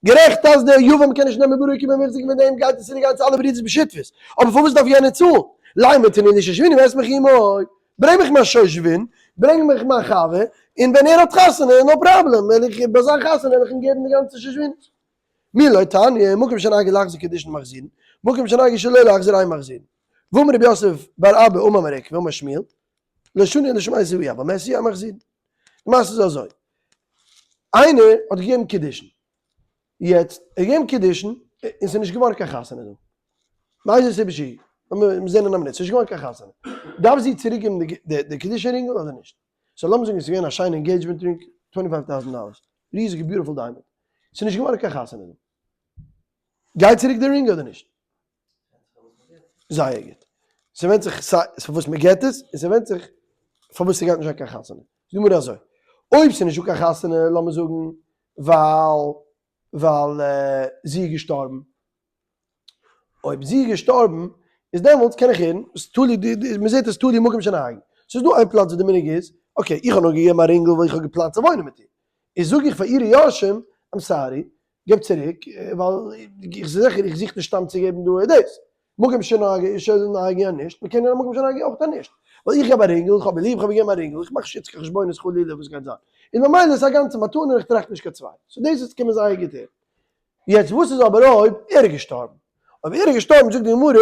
גערעכט אז די יבם קען נישט נעמען בראוי כבמוחזק מיט דעם גייט עס צוריק גיין צו אלע ברידערס בשותפות, אבער פארוואס דארף יענער צאלן? לימא תני לי שושביני ואשמח עמו, ברענג מיך מיין שושבין, ברענג מיך מיין חבר, און ווען ער האט חתונה, no problem, וועל איך ביי זיין חתונה וועל איך אים געבן די גאנצע שושבינות. מי לא תניא, מקום שנהגו להחזיר קידושין מחזירין, מקום שנהגו שלא להחזיר אין מחזירין. ואמר רבי יוסף בר אבא אמר מר עוקבא אמר שמואל, לא שנו אלא שמתה היא, אבל מת הוא אין מחזירין. די מעשה איז אזוי, איינער האט געגעבן קידושין, יעצט ער האט געגעבן קידושין און ס'איז נישט געווארן קיין חתונה דא, מאיזה סיבה שהיא, לאמיר זען אין א מינוט, ס'איז נישט געווארן קיין חתונה, דארף זי צוריק געבן די קידושין רינגל אדער נישט? so לאמיר זאגן עס איז געווען א שיינע engagement ring, 25 טויזנט דאלער, ריזיגע beautiful diamond, ס'איז נישט געווארן קיין חתונה דא, גייט צוריק די רינג אדער נישט? זייער גוט. ס'ווענדט זיך סיי פארוואס מ'געט עס, און ס'ווענדט זיך פארוואס ס'גייט נישט זיין קיין חתונה. זאג מיר אזוי, אויב ס'איז נישטא קיין חתונה, לאמיר זאגן ווייל ווייל זי איז געשטארבן. אויב זי איז געשטארבן, איז דעמאלטס קען איך הערן, ס'תלוי די, מ'זעט עס תלוי מקום שנהגו. ס'איז דא איין פלאץ וואו די מנהג איז, okay, איך האב נאר געגעבן א רינגל ווייל איך האב געפלאנט צו וואוינען מיט איר. איז זאג איך פאר אירע יורשים, I'm sorry, געב צוריק, ווייל איך זיכער איך זוך נישט סתם צו געבן דא דאס. מקום שנהגו שלא נהגו אז נישט, מ'קען אין א מקום שנהגו אויך אז נישט. ווייל איך געב א רינגל, איך האב איר ליב, איך האב איר געגעבן א רינגל, איך מאך נישט יעצט קיין חשבונות חלילה וואס גייט זיין. און ממילא איז א גאנצע מתנה און איך טראכט נישט קיין צוויי. so דאס איז קען מען זייער גוט הערן. יעצט וואס איז אבער אויב ער איז געשטארבן? אויב ער איז געשטארבן זאגט די גמרא,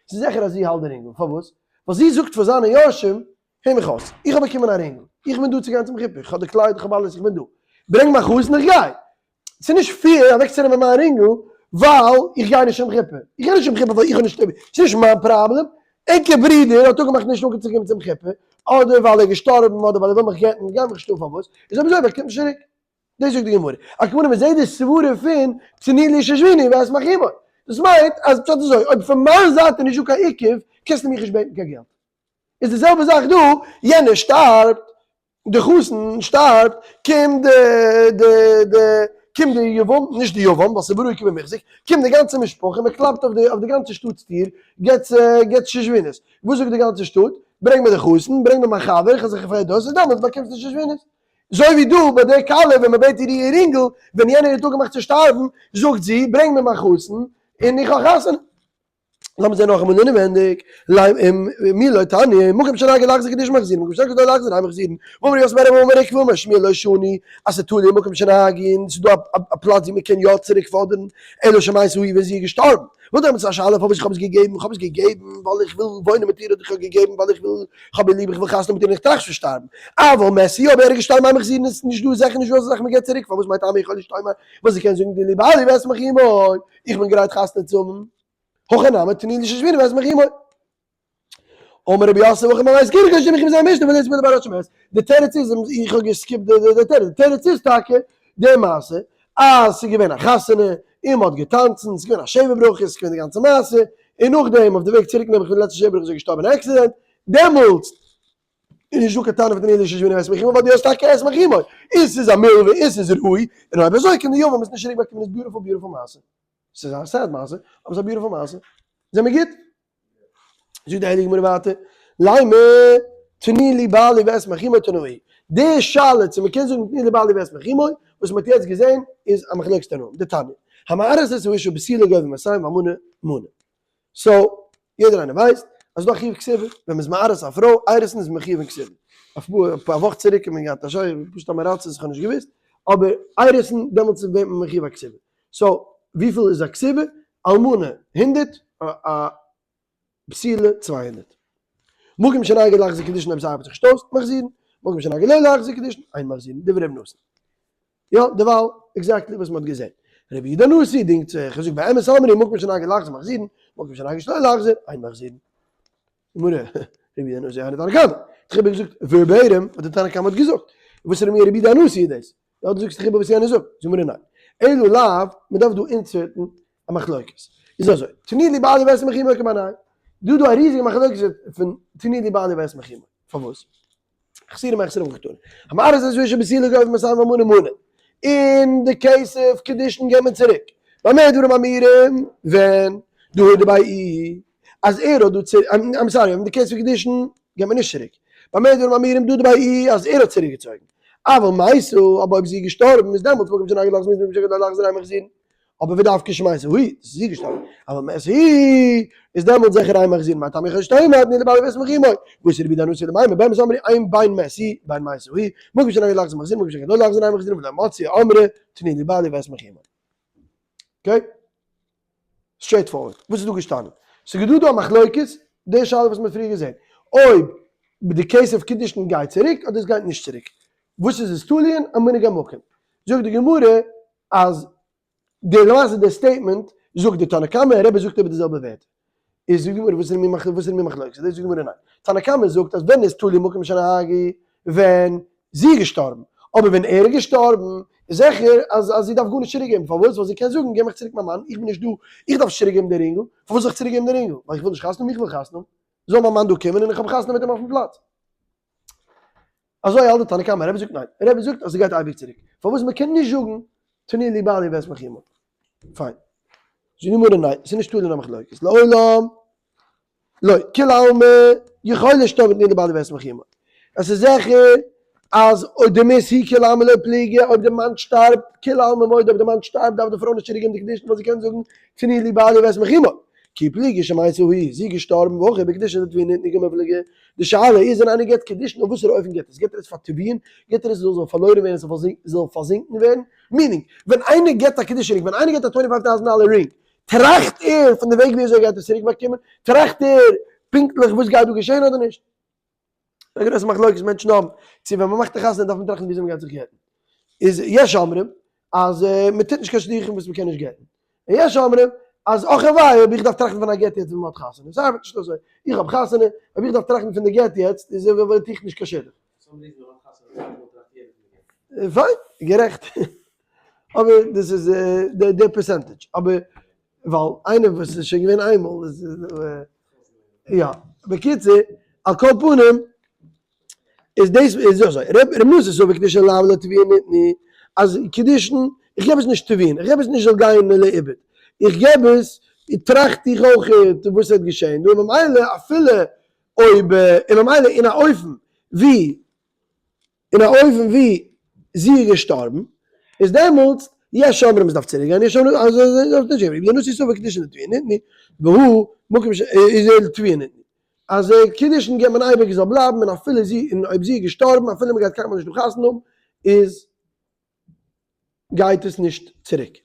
ס'איז זיכער אז זי האלט די רינגל, פארוואס? ווייל זי זאגט פאר זיינע יורשים, הער מיך אויס, איך האב באקומען א רינגל, איך בין דא צו גיין צום חופה, איך האב די קלייד, איך האב אלעס, איך בין דא, ברענג מיין חתן איך גיי. ס'איז נישט fair אוועקצונעמען מיין רינגל ווייל איך גיי נישט צום חופה. איך גיי נישט צום חופה ווייל איך האב נישט, ס'איז נישט מיין פראבלעם, ענקער ברודער האט אפגעמאכט נישט אנצוקומען צום חופה, אדער ווייל ער איז געשטארבן, אדער ווייל ער וויל מיך גט'ן, גיי מיך נישט אן פארוואס, איז אויב אזוי באקומט נישט צוריק. דאס זאגט די גמרא. על כל פנים מ'זעט די סברה פון תני לי שושביני ואשמח עמו. דאס מיינט אז פשט איז אזוי, אויב פון מיין זייט איז נישטא קיין עיכוב, קענסטו מיך נישט בעטן קיין געלט. איז די זעלבע זאך דא, יענער שטארבט, די חתן שטארבט, קומט די די די קומט די יבם, נישט די יבם, ווייל ס'איז ברור כי במוחזק, קומט די גאנצע משפחה, מען קלאפט אויף די אויף די גאנצע שטאט'ס טיר, געטס געטס שושבינות. וואס זאגט די גאנצע שטאט? ברענג מיר די חתן, ברענג מיר מיין חבר, איך האב זיך געפרייט דאס, און דעמאלטס באקומסטו שושבינות. אזוי ווי דא ביי די כלה ווען מען בעט איר איר רינגל, ווען יענער האט אפגעמאכט צו שטארבן, זאגט זי, ברענג מיר מיין חתן, און איך האב חתונה. לאמיר זען נאכאמאל אינעווענדיג, מי לא תניא, מקום שנהגו להחזיר קידושין מחזירין, מקום שנהגו שלא להחזיר אין מחזירין, ואמר ר' יוסף בר אבא אמר עוקבא אמר שמואל לא שנו, אז ס'תלוי מקום שנהגו, ס'איז דא א פלאץ ווי מ'קען יא צוריק פאדערן, אלא שמתה היא ווען זי איז געשטארבן, וואלט דעמאלטס א שאלה פארוואס איך האב עס געגעבן, איך האב עס געגעבן ווייל איך וויל וואוינען מיט איר אדער איך האב געגעבן ווייל איך וויל, איך האב איר ליב איך וויל חתונה מיט איר און איך טראכט פון שטארבן, אבל מת הוא אויב ער איז געשטארבן אין מחזירין איז נישט דא זיכער נישט דא אזא זאך מ'געבט צוריק פארוואס מאי טעמא יכול שתאמר וואס זי קען זאגן תנו לי בעלי ואשמח עמו איך בין גרייט חתונה צו האבן. הכא נמי תני לי שושביני ואשמח עמו. אמר רבי יוסף הכא במאי עסקינן כל שכן מזה משנה ולית ביה דבר שמת. די תירוץ איז, איך האב געסקיפט די תירוץ, די תירוץ איז טאקע די מעשה אז ס'איז געווען א חתונה און מ'האט געטאנצן, ס'איז געווען א שבע ברכות, ס'איז געווען די גאנצע מעשה, און נאכדעם אויף די וועג צוריק נעבעך פון די לעצטע שבע ברכות איז ער געשטארבען אין accident, דעמאלטס איז נישט דא קיין טענה פון תני לי שושביני ואשמח עמו ווייל דו האסט טאקע אשמח עמו, און ס'איז א מלווה און ס'איז ראוי, און אויב אזוי קען די יבם עס נישט צוריק באקומען איז beautiful beautiful מעשה. ס'איז א sad מעשה, אבער ס'איז א beautiful מעשה. זעמיר גוט? זאגט די הייליגע גמרא ווייטער, לימא תני לי בעלי ואשמח עמו תנאי. די שאלה צו מ'קען זאגן תני לי בעלי ואשמח עמו, וואס מ'האט יעצט געזען, איז א מחלוקת תנאים. דתניא, המארס את האשה בתולה גובה מאתים ואלמנה מנה. so, יעדער איינער ווייסט אז ס'דא א חיוב כתובה, ווען מ'איז מארס א פרוי, אירוסין איז מען מחיוב אין כתובה. אפאר א וואך צוריק האט מען געהאט א שאלה, פשוט א מרצה, איך האב נישט געוואוסט, אבער אירוסין דעמאלטס ווערט מען מחיוב א כתובה. so וויפיל איז א כתובה? אלמנה 100, א בתולה 200. מקום שנהגו להחזיר קידושין אויב ס'ארבעט זיך נישט אויס, מחזירין. מקום שנהגו לא להחזיר קידושין, אין מחזירין. דברי ר' נתן. יא, דערווייל exactly וואס מ'האט געזען. רבי יהודה הנשיא דינגט זיך, ער זאגט באמת אמרו מקום שנהגו להחזיר מחזירין, מקום שנהגו שלא להחזיר, אין מחזירין. גמרא, רבי יהודה הנשיא היינו תנא קמא. האט רבי געזאגט verbatim וואס דער תנא קמא האט געזאגט. וואס רבי יהודה הנשיא איז דאס? יא דו זאגסט דאך איבער וואס יענער זאגט. זאגט גמרא ניין. אלא לאו, מען דארף דא insert ן א מחלוקת. איז אזוי, תני לי בעלי ואשמח עמו כבינייהו. דא דא א ריזיגע מחלוקת פון תני לי בעלי ואשמח עמו. פארוואס? חסורי מחסרא וקתני. המארס את האשה בתולה גובה מאתים ואלמנה מנה. און די כסף קידושין געבט מען צוריק. במה דברים אמורים ווען דהדר ביה איהו אז ער האט דא צוריק, I'm sorry, ווען די כסף קידושין געבט מען נישט צוריק. במה דברים אמורים דהדר ביה איהו אז ער האט צוריק געצויגן. אבל מתה, אבער אויב זי איז געשטארבן איז דעמאלטס מקום שנהגו להחזיר מקום שנהגו שלא להחזיר אין מחזירין. אבער ודווקא שמתה היא, דאס איז זי געשטארבן, אבל מת הוא, איז דעמאלט זיכער אין מחזירין, מאי טעמא יכול שתאמר תנו לבעלי ואשמח עמו, ואתא רבי יהודה הנשיא למימר, באמת אמרו אין בין מת הוא בין מתה היא, מקום שנהגו להחזיר מחזירין מקום שנהגו לא להחזיר אין מחזירין ולא מצאו אמרי תנו לבעלי ואשמח עמו. Okay? Straightforward. וואס איז דא געשטאנען? ס'איז געדא דא א מחלוקת, די שאלה וואס מ'האט פריער געזען. אויב די כסף קידושין גייט צוריק אדער עס גייט נישט צוריק. וואס איז עס תלוי אין א מנהג המקום. זאגט די גמרא אז די למעשה די statement זאגט די תנא קמא און רבי זאגט איבער די זעלבע ווערטער. איז זאגט די גמרא וואס איז מיר וואס איז מיר מחלוקת? זאגט די גמרא ניין. תנא קמא זאגט אז ווען איז תלוי מקום שנהגו ווען זי איז געשטארבן, אבער ווען ער איז געשטארבן איז זיכער אז אז זי דארף גארנישט צוריק געבן, פארוואס? ווייל זי קען זאגן געב מיך צוריק מיין מאן, איך בין נישט דא, איך דארף נישט צוריק געבן די רינגל, פארוואס זאל איך צוריק געבן די רינגל? ווייל איך וויל נישט חתונה האבן? איך וויל חתונה האבן, זאל מיין מאן דא קומען און איך האב חתונה מיט אים אויפן פלאץ. אזוי האלט די תנא קמא, רבי זאגט ניין, רבי זאגט אז ס'גייט אייביג צוריק, פארוואס מ'קען נישט זאגן תנו לבעלי ואשמח עמו, פיין, זאגט די גמרא ניין, ס'איז נישט תלוי אין א מחלוקת, לעולם לא, כולי עלמא יכולה שתאמר תנו לבעלי ואשמח עמו, עס איז זיכער אז אויב דמית הוא כולי עלמא לא פליגי, אויב די מאן שטארבט, כולי עלמא מודה אויב די מאן שטארבט דארף די פרוי נישט צוריק געבן די קידושין ווייל זי קען זאגן תנו לבעלי ואשמח עמו, כי פליגי שמתה היא, זי איז געשטארבן והכא בקידושין דטביעין ניתנו קמיפלגי, די שאלה איז ווען איינער געבט קידושין אויף וואסערע אופן געבט ער עס, געבט ער עס פאר טביעין, געבט ער עס זאל זאל פארלוירן ווערן זאל זאל פארזינקן ווערן, meaning ווען איינער געבט א קידושין רינג, ווען איינער געבט א 25 טויזנט דאלער רינג, טראכט ער פון די וועג ווי אזוי ער גייט עס צוריק באקומען, טראכט ער פונקטליך וואס גייט דא געשען אדער נישט? א גרויסע מחלוקת מענטשן האבן, צו ווען מען מאכט א חתונה דארף מען טראכטן וויאזוי מען גייט זיך גט'ן. איז יש אומרים אז מען טוט נישט קיין שידוכים וואס מען קען נישט גט'ן. און יש אומרים אז אך און וויי אויב איך דארף טראכטן פון א גט יעצט ווען מען האט חתונה. ס'ארבעט נישט אזוי. איך האב חתונה, אויב איך דארף טראכטן פון די גט יעצט איז וואלט איך נישט קיין שידוך. פיין, גערעכט. אבער דאס איז די percentage. אבער ווייל איינער וואס איז שוין געווען איינמאל איז יא. בקיצור, על כל פנים, איז דאס איז אזוי, ר' נתן סבר קידושין לאו לטביעין ניתנו, אז קידושין, איך געב עס נישט טביעין, איך געב עס נישט זאל גיין לאיבוד, איך געב עס, טראכט איך אויך וואס וועט געשען דא, ממילא אפילו אויב, און ממילא אין א אופן ווי אין א אופן ווי זי איז געשטארבן, איז דעמאלטס יש אומרים עס דארף צוריק גיין, יש אומרים אז עס דארף נישט גיין, רבי נתן סבר קידושין לטביעין ניתנו, והא מקום ש איז לטביעין ניתנו. אז קידושין געבט מען אייביג עס זאל בלייבן און אפילו זי און אויב זי איז געשטארבן אפילו מען גייט קיינמאל נישט דא חתונה האבן איז גייט עס נישט צוריק.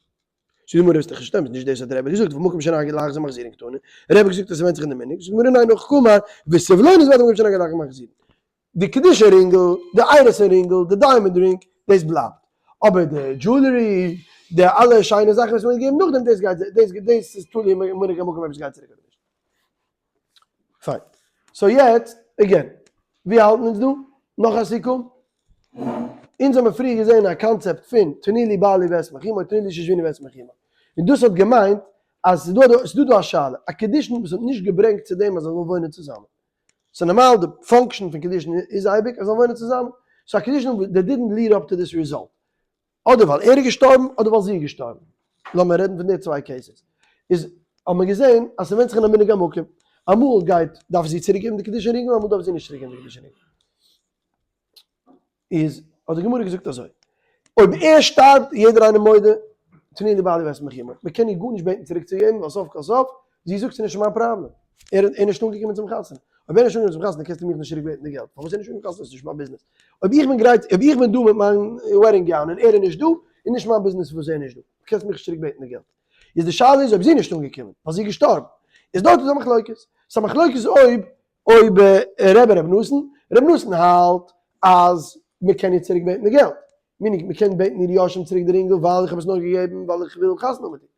זאגט די גמרא וועסט דאך נישט שטימט נישט דאס האט רבי געזאגט ומקום שנהגו להחזיר מחזירין קתני, רבי האט געזאגט אז ס'ווענדט זיך אין די מנהג, זאגט די גמרא ניין הכי קאמר וסבלונות ודאי מקום שנהגו להחזיר מחזירין. די קידושין רינגל, די אירוסין רינגל, די diamond ring, דאס בלייבט. אבער די jewelry, די אלע שיינע זאכן וואס מען האט געגעבן נאכדעם, דאס גייט, דאס דאס איז תלוי מנהג המקום אויב עס גייט צוריק אדער נישט. פיין. So יעצט, again, ווי האלטן אונז דא? נאך א סיכום? אונז האבן פריער געזען א קאנצעפט פון תנו לבעלי ואשמח עמו, תנו לשושביני ואשמח עמו. און דאס האט געמיינט אז ס'איז דא, ס'איז דא דא א שאלה, א קידושין וואס האט נישט געברענגט צו דעם אז זיי זאלן וואוינען צוזאמען. סאו נארמאל די function פון קידושין איז אייביג אז זיי זאלן וואוינען צוזאמען. So א קידושין that didn't lead up to this result. אדער ווייל ער איז געשטארבן אדער ווייל זי איז געשטארבן. לאמיר רעדן פון די צוויי cases. איז האט מען געזען אז ס'ווענדט זיך אין א מנהג המקום. אמאל גייט דארף זי צוריק געבן די קידושין רינגל אמאל דארף זי נישט צוריק געבן די קידושין רינגל. איז האט די גמרא געזאגט אזוי, אויב ער שטארבט איז יעדער איינער מודה, תנו לבעלי ואשמח עמו, מען קען איר גארנישט בעטן צוריק צו געבן ווייל סוף כל סוף, זי זאגט ס'איז נישט מיין פראבלעם, ער איז נישט אנגעקומען צום חתונה, אויב ער איז נישט אנגעקומען צום חתונה קענסטו מיך נישט צוריק בעטן די געלט, פארוואס ער איז נישט אנגעקומען צום חתונה איז נישט מיין ביזנעס, אויב איך בין גרייט, אויב איך בין דא מיט מיין wedding gown און ער איז נישט דא, איז נישט מיין ביזנעס פארוואס ער איז נישט דא, דו קענסט מיך נישט צוריק בעטן די געלט. איז די שאלה איז אויב זי איז נישט אנגעקומען, ווייל זי איז געשטארבן, איז דארט איז א מחלוקת, ס'איז א מחלוקת אויב אויב רבי ר' נתן, ר' נתן האלט אז מען קען איר צוריק בעטן די געלט, meaning מען קען בעטן איר יורשים צוריק די רינגל ווייל איך האב עס נאר געגעבן ווייל איך וויל חתונה האבן מיט איר,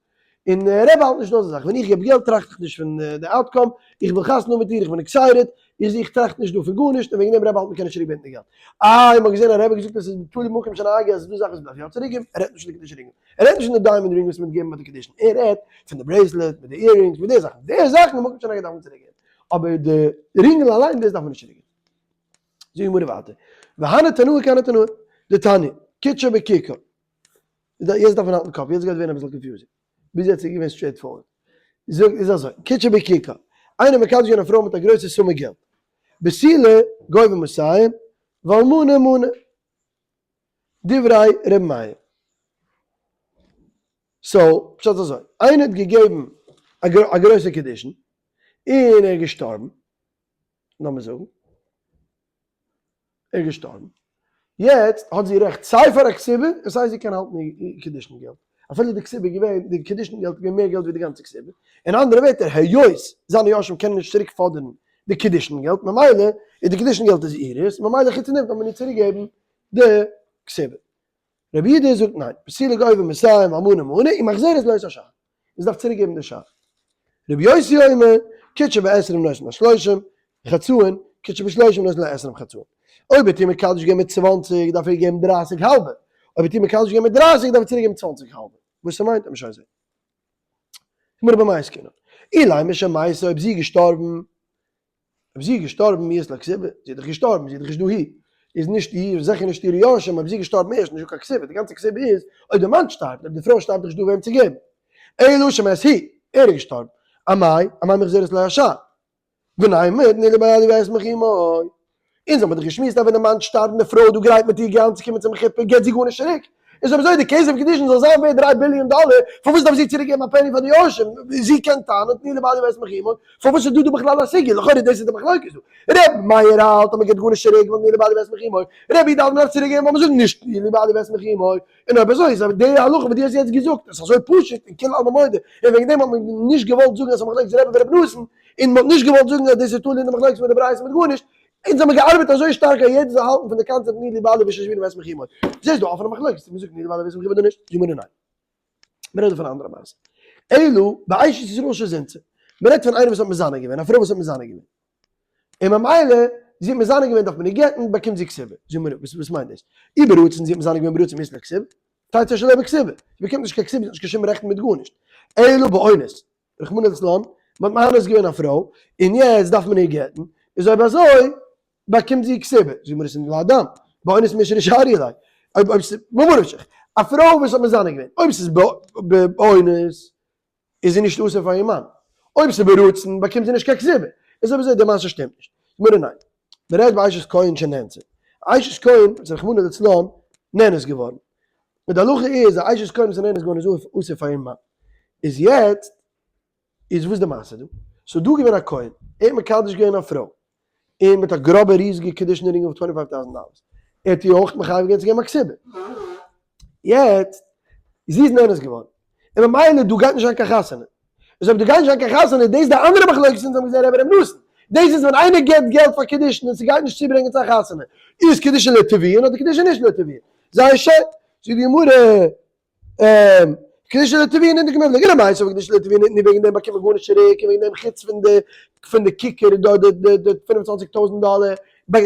און רבי האלט נישט אזא זאך, ווען איך געב געלט טראכט איך נישט פון די outcome, איך וויל חתונה האבן מיט איר, איך בין excited, איך איך טראכט נישט דא פון גארנישט, און וועגן דעם רבי האלט מען קען נישט צוריק בעטן די געלט. איי מען האט געזען אז רבי האט געזאגט אז עס איז תלוי מקום שנהגו אז עס איז דא זאכן וואס מען דארף יא צוריק געבן, ער רעדט נישט פון די קידושין רינגל. ער רעדט נישט פון די diamond ring וואס מען האט געגעבן ביי די קידושין, ער רעדט פון די bracelet מיט די earrings מיט די זאכן, די זאכן מקום שנהגו דארף מען צוריק געבן, אבער די רינגל אליין דאס דארף מען נישט צוריק געבן. זאגט די גמרא ווייטער, והני תנאי כהני תנאי, דתניא, קידשה בככר, יעצט דארף מען האלטן קאפ, יעצט גייט ווערן אביסל confusing, ביז יעצט איז געווען straightforward, זאגט איז אזוי, קידשה בככר, איינער מקדש געווען א פרוי מיט א גרויסע סומע געלט, בתולה גובה מאתים, ואלמנה מנה. דברי ר' מאיר. So, פשט אזוי, איינער האט געגעבן א גרויסע קידושין, און ער איז געשטארבן, לאמיר זאגן, ער איז געשטארבן, יעצט האט זי רעכט סיי פאר א כתובה און סיי זי קען האלטן איר קידושין געלט, אפילו די כתובה איז געווען, די קידושין געלט איז געווען מער געלט ווי די גאנצע כתובה, אין אנדערע ווערטער היות זיינע יורשים קענען נישט צוריק פאדערן די קידושין געלט ממילא איז די קידושין געלט איז אירס, ממילא חוץ פון דעם דארף מען איר צוריק געבן די כתובה. רבי יהודה זאגט ניין, בתולה גובה מאתים ואלמנה מנה ומחזרת לו את השאר, זי דארף צוריק געבן די שאר. רבי יוסי אומר, קידשה בעשרים נותן לה שלושים, חצאין, קידשה בשלושים נותן לה עשרים חצאין. אויב האט איר מקדש געווען מיט 20 דארף ער איר געבן 30 האלבע, אויב האט איר מקדש געווען מיט 30 דארף ער צוריק געבן 20 האלבע. וואס ס'מיינט וועט מען שוין זען. גמרא במאי עסקינן. אילימא שמתה אויב זי איז געשטארבן, אויב זי איז געשטארבן מי אית לה כתובה, זי איז דאך געשטארבן, זי איז דאך נישט דאהי, איז נישט איר, זיכער נישט אירע יורשים, אויב זי איז געשטארבן ערשט, נישטא קיין כתובה, די גאנצע כתובה איז אויב די מאן שטארבט, אויב די פרוי שטארבט איז נישטא וועם צו געבן. אלא שמת הוא, ער איז געשטארבן, אמאי, אמאי מחזרת לו השאר. ונימא תני לבעלי ואשמח עמו. אונז האבן דאך געשמועסט אז ווען די מאן שטארבט און די פרוי איז דא גרייט מיט איר געלט צו קומען צום חופה געבט זי גארנישט צוריק. איז אויב אזוי די כסף קידושין זאל זיין ווערט 3 ביליאן דאלער, פארוואס דארף זי צוריק געבן א פעני פאר די יורשים? זי קען טענה'ן תני לבעלי ואשמח עמו, פארוואס איז דא דא בכלל א סוגיא? לכאורה דאס איז די מחלוקת דא. ר' מאיר האלט אז מען געבט גארנישט צוריק ווייל תני לבעלי ואשמח עמו, ר' יהודה האלט מען דארף צוריק געבן ווייל מען זאגט נישט תני לבעלי ואשמח עמו, און אויב אזוי איז די הלכה וואס דו האסט יעצט געזאגט איז אזוי פשוט און כולי עלמא מודה, און וועגן דעם האט מען נישט געוואלט זאגן אז ס'איז א מחלוקת רבי ורבי נתן, און מ'האט נישט געוואלט זאגן אז דאס איז תלוי אין די מחלוקת מיט די ברייתא מיט גארנישט, אונז האבן געארבעט אזוי שטארק אז יעדער זאל האלטן פון די קאנצעפט תני לבעלי ושושביני ואשמח עמו. זעסט דא אפענע מחלוקת צו מ'זאגט תני לבעלי ואשמח עמו אדער נישט? זאג מיר ניין. מ'רעדט דא פון א אנדערע מעשה. אלא באשת ישראל שזינתה. מ'רעדט פון איינער וואס האט מזנה געווען, א פרוי וואס האט מזנה געווען. און ממילא זי האט מזנה געווען דארף מען איר גט'ן, באקומט זי כתובה. זאג מיר וואס מיינט דאס? אי ברצון זי האט מזנה געווען ברצון מי אית לה כתובה? תצא שלא בכתובה. זי באקומט נישט קיין כתובה, זי האט נישט קיין שום רעכטן מיט גארנישט. אלא באונס. רחמנא לצלן, מען האט מאנס געווען א פרוי, און יעצט דארף מען איר גט'ן, איז אויב אזוי באקומט זי כתובה, זאגט מיר עס אין לאדם, באונס מישרא שריא ליה, אויב אויב ס'איז, ממה נפשך, א פרוי וואס האט מזנה געווען, אויב ס'איז באונס, איז זי נישט אסור פאר איר מאן, אויב ס'איז ברצון באקומט זי נישט קיין כתובה, איז אויב אזוי די מעשה שטימט נישט, זאגט מיר ניין, מען רעדט ביי אשת כהן שנאנסה, אשת כהן איז רחמנא לצלן נאנס געווארן, און די הלכה איז אז אשת כהן וואס איז נאנס געווארן איז אסור פאר איר מאן, איז יעצט איז וואס די מעשה דא? ס'איז דא געווען א כהן, ער האט מקדש געווען א פרוי, און מיט א גראבע ריזיגע קידושין רינג אויף 25,000 דאלער, ער האט איר אויך מחייב געווען צו געבן א כתובה, יעצט זי איז נאנס געווארן, און ממילא דא גייט נישט זיין קיין חתונה, איז אויב דא גייט נישט זיין קיין חתונה איז דאס די אנדערע מחלוקת אונז האבן געזען רבי ר' נתן, דאס איז ווען איינער געבט געלט פאר קידושין און ס'גייט נישט צוברענגען צו א חתונה, איז קידושין לתביעה אדער קידושין נישט לתביעה? זייער שיין, זאגט די גמרא, קידושין לתביעה ניתנו קמיפלגי, ר' מאיר סבר קידושין לתביעה ניתנו וועגן דעם באקומט מען גארנישט צוריק און וועגן דעם חוץ פון די פון די כיכר דארט די די 25,000 דאלער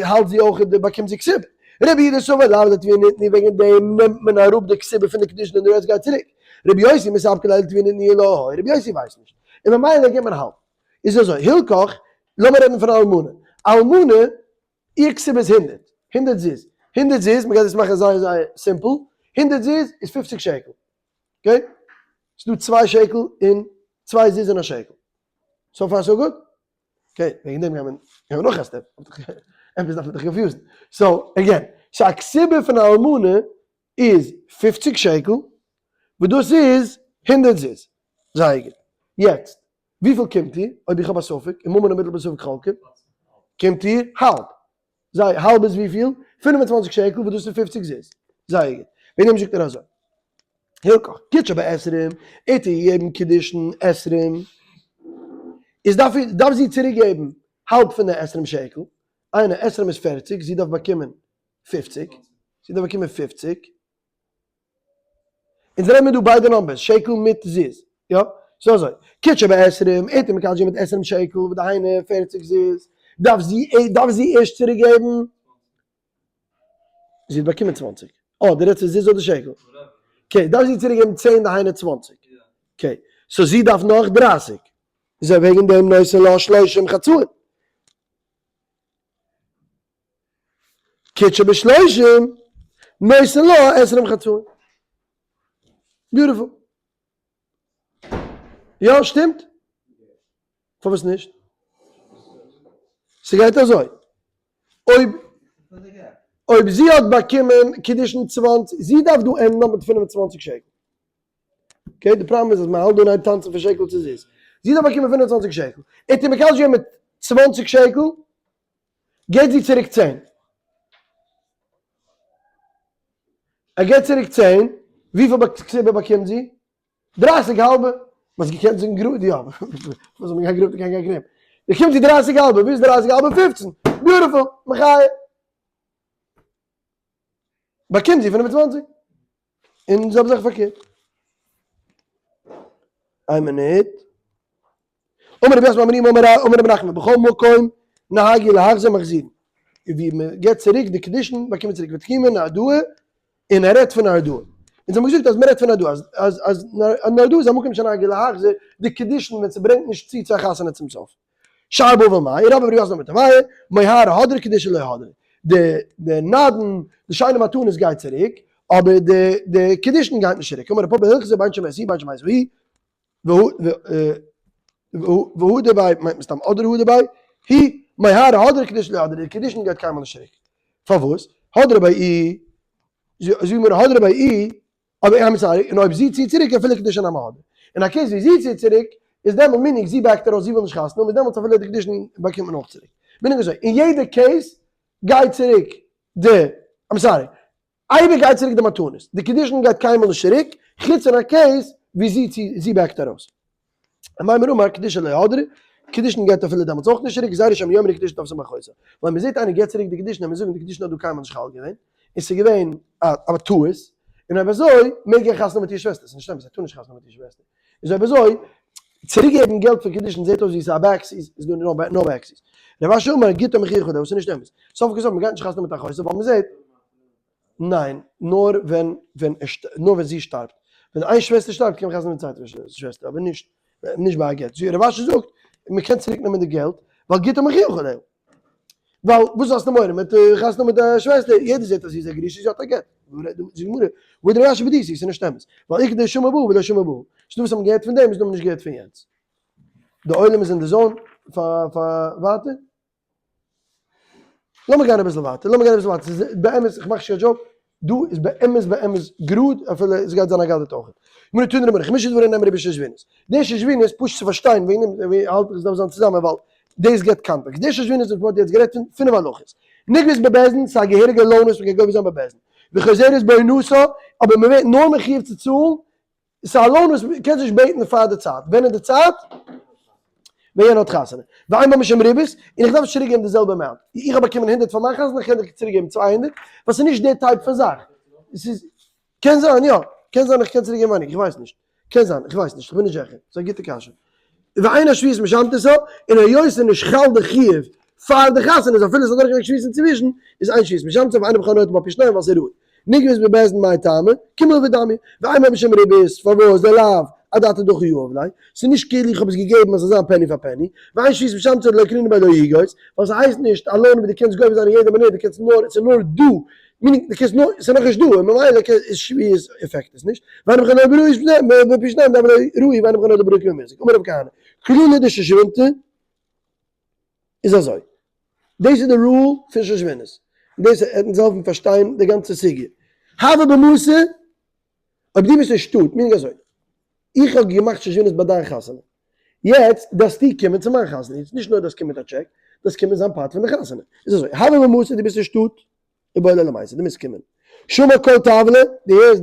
האלט זי אויך באקומט זי כתובה, רבי יהודה סבר לאו לתביעה ניתנו וועגן דעם נעמט מען אראפ די כתובה פון די קידושין און די רעסט גייט צוריק. רבי יוסי מספקא ליה לתביעה ניתנו לא, רבי יוסי ווייסט נישט, און ממילא גיבט מען האלב. איז אזוי, הילכך, לאמיר רעדן פון אלמנה, אלמנה, איר כתובה איז 100, 100 זוז, 100 זוז, מ'גייט עס מאכן זייער זייער simple, 100 זוז איז 50 שקל, okay? ס'דא צוויי שקל און צוויי זוז און א שקל. So far so good? Okay, וועגן דעם גייען מיר נאך א step, עפעס דארף מען דאך confuse ן. So, again, so א כתובה פון א אלמנה איז 50 שקל, וואס דאס איז 100 זוז. זייער גוט. יעצט, וויפיל קומט איר, אויב איך האב א ספק, און ממון המוטל בספק חולקין, קומט איר האלב. זייער, האלב איז וויפיל? 25 שקל, וואס דאס איז 50 זוז. זייער גוט. וועגן דעם זאגט ער אזוי. הילכך, קידשה בעשרים, ער האט איר געגעבן קידושין עשרים, איז דארף דארף זי צוריק געבן האלב פון די עשרים שקל, איינע עשרים איז 40, זי דארף באקומען 50, זי דארף באקומען 50, אונז רעדן מיר דא ביידע numbers, שקל מיט זוז, יא? ס'איז אזוי, קידשה בעשרים, ער האט איר מקדש געווען מיט עשרים שקל, ודהיינו 40 זוז, דארף זי, דארף זי ערשט צוריק געבן, זי האט באקומען 20. אה, דו רעדסט פון זוז אדער שקל? Okay, דארף זי צוריק געבן 10 דהיינו 20. Okay, so זי דארף נאך 30. איז ער וועגן דעם נותן לה שלושים חצאין. קידשה בשלושים, נותן לה עשרים חצאין. Beautiful. יא, שטימט? פארוואס נישט? ס'גייט אזוי, אויב אויב זי האט באקומען קידושין 20, זי דארף דא ענדן מיט 25 שקל. Okay, די פראבלעם איז אז מען האלט דא אין איין טאנצן פון שקל צו זוז. זי האט באקומען 25 שקל. ער האט איר מקדש געווען מיט 20 שקל, געט זי צוריק 10. ער געט צוריק 10, וויפיל כתובה באקומט זי? 30 האלבע. מען האט געקענט זאגן גראד, יא. וואס זאל מען גיין גראד, מ'קען גיין קרום. באקומט זי 30 האלבע, ווי איז 30 האלבע? 15. Beautiful, מחיה. באקומט זי 25. און זיי האבן זיך פארקערט. איין מינוט. אמר רבי יוסף בר מרימא אמר אמר רבי נחמן בכל מקום נהגו להחזיר מחזירין. ווי מען געבט צוריק די קידושין באקומט מען צוריק ותקימה נהרדעא און ער רעדט פון נהרדעא. אונז האבן געזאגט אז מען רעדט פון נהרדעא אז אז אז נהרדעא איז א מקום שנהגו להחזיר די קידושין ווען ס'ברענגט נישט צו צו א חתונה צום סוף. שאר בבל מאי, רבה בר יוסף אמר רבי מוהרא הדרי קידושי לא הדרי. די די נדן, די שיינע מתנות גייט צוריק, אבער די די קידושין גייט נישט צוריק. אמר רב פפא הלכתא בין שמת הוא בין שמת היא, והא דבי מיינט מסתם אדער הא דבי היא, מוהרא הדרי קידושי לא הדרי, די קידושין גייט קיינמאל נישט צוריק. פארוואס? הדרי בי איהי, זאג מיר הדרי בי איהי, אבער I'm sorry, און אויב זי ציט צוריק אפילו קידושין נמי הדרי. אין א case ווי זי ציט צוריק, איז דעמאלט meaning זי back ט ארויס זי וויל נישט חתונה האבן, איז דעמאלטס אפילו די קידושין באקומט מען אויך צוריק. Meaning אזוי, אין יעדע case גייט צוריק די, I'm sorry, אייביג גייט צוריק די מתנות, די קידושין גייט קיינמאל נישט צוריק, חוץ אין א case ווי זי צי זי back ט ארויס. אמימר אמר קידושי לא הדרי, קידושין גייט אפילו דעמאלטס אויך נישט צוריק, גזירה שמא יאמרו קידושין תופסין באחותה. ווייל מען זעט איינער געבט צוריק די קידושין, וועט מען זאגן די קידושין האט דא קיינמאל נישט חל געווען, און ס'איז געווען א טעות, און אויב אזוי מעג ער חתונה האבן מיט איר שוועסטער, ס'איז נישט אמת, ער טאר נישט חתונה האבן מיט איר שוועסטער. איז אויב אזוי, צוריקגעבן געלט פון קידושין זעט אויס ווי ס'איז א backseat, איז דא no backseat. רב אשי אמר גיטו מוכיח עליה, ס'איז נישט אמת. סוף כל סוף מ'גייט נישט חתונה מיט אחותה ווייל מ'זעט. ניין, נאר ווען ווען נאר ווען זי שטארבט. ווען איין שוועסטער שטארבט קען מען חתונה מיט די צווייטע שוועסטער, אבער נישט נישט ביי א גט. רב אשי זאגט, מ'קען צוריק נעמען די געלט, ווייל גיטו מוכיח עליה. ווייל וואס האסטו מורא? מיט חתונה מיט א שוועסטער, יעדער זעט אז זי איז א גרושה, זי האט א גט. זאגט די גמרא, והא דרב אשי בדיתא, ס'איז נישט אמת. ווייל איכא דשמע בהא ולא שמע בהא. ס'דא וואס האבן געהערט פון דעם, ס'דא האבן נישט געהערט פון יענץ. די עולם איז אין די zone פאר פאר ווייטער? לאמיר גיין אביסל ווייטער, לאמיר גיין אביסל ווייטער, ס'איז באמת, איך מאך נישט קיין joke, דא איז באמת באמת גראד, אפילו עס גייט זיין א גדות אויך. גמרא תנא רבנן, חמשה דברים נאמרו בשושבינות. די שושבינות, פשוט צו פארשטיין וועגן דעם האלט איך עס דארף זיין צוזאמען ווייל דאס געבט context. די שושבינות וואס מ'האט יעצט גערעדט פון פינף הלכות. נגבית בבית דין, ס'איז א געהעריגע loan וואס מ'קען גובה זיין בבית דין. וחוזרת בעונתה, אבער מ'ווערט נאר מחיוב צו צאלן ס'איז א loan וואס מ'קען נישט בעטן פאר די צייט, ווען איז די צייט? ווען יענער האט חתונה. ואין בה משום ריבית, און איך דארף נישט צוריק געבן די זעלבע amount. איך האב באקומען 100 פאר מיין חתונה, איך קען דיך צוריק געבן 200, ווייל ס'איז נישט די type פון זאך. ס'איז, קען זיין יא, קען זיין איך קען צוריק געבן ווייניגער, איך ווייס נישט. קען זיין, איך ווייס נישט, איך בין נישט זיכער. ס'איז א גוטע קשיא. ואין השביעית משמטתה, און היות ס'איז נישט חל די חיוב פאר די חתונה, איז אפילו ס'איז אדורכגעגאנגען שביעית אינצווישן, איז אין שביעית משמטתה, ואין בכור נוטל בה פי שניים ווייל ס'איז ראוי. נגבית בבית דין מאי טעמא, כמלוה דמיא, ואין בה משום ריבית, פארוואס דלאו אדעתא דהכי יהיב ליה, ס'איז נישט כאילו איך האב עס געגעבן אז ס'זאל זיין penny פאר penny, ואין שביעית משמטתה דלא קרינן ביה לא יגוס, ווייל ס'הייסט נישט א loan ווי דו קענסט גובה זיין אין יעדע מינוט, דו קענסט נאר, ס'איז נאר דא, meaning דו קענסט נאר, ס'איז נאכנישט דא, און ממילא איז שביעית עפעקט עס נישט, ואין בכן אויב ראוי בפי שניים דאמר ראוי ואין בכן אויב ראוי כמזיק, אמר רב כהנא, כללא דשושבינתא איז אזוי, דאס איז די rule פון שושבינות, און דאס וועט אונז העלפן פארשטיין די גאנצע סוגיא. הוה במתא, אויב דו ביסט אין שטאט, meaning אזוי, איך האב געמאכט שושבינות ביי דיין חתונה, יעצט דארפסטו קומען צו מיין חתונה, יעצט נישט נאר דארפסט קומען מיט א טשעק, דארפסט קומען זיין part פון די חתונה, איז אזוי, הוה במתא, דו ביסט אין שטאט, איבעי ליה למיתי, דו מוזט קומען. שמע קול תבלא, דו הערסט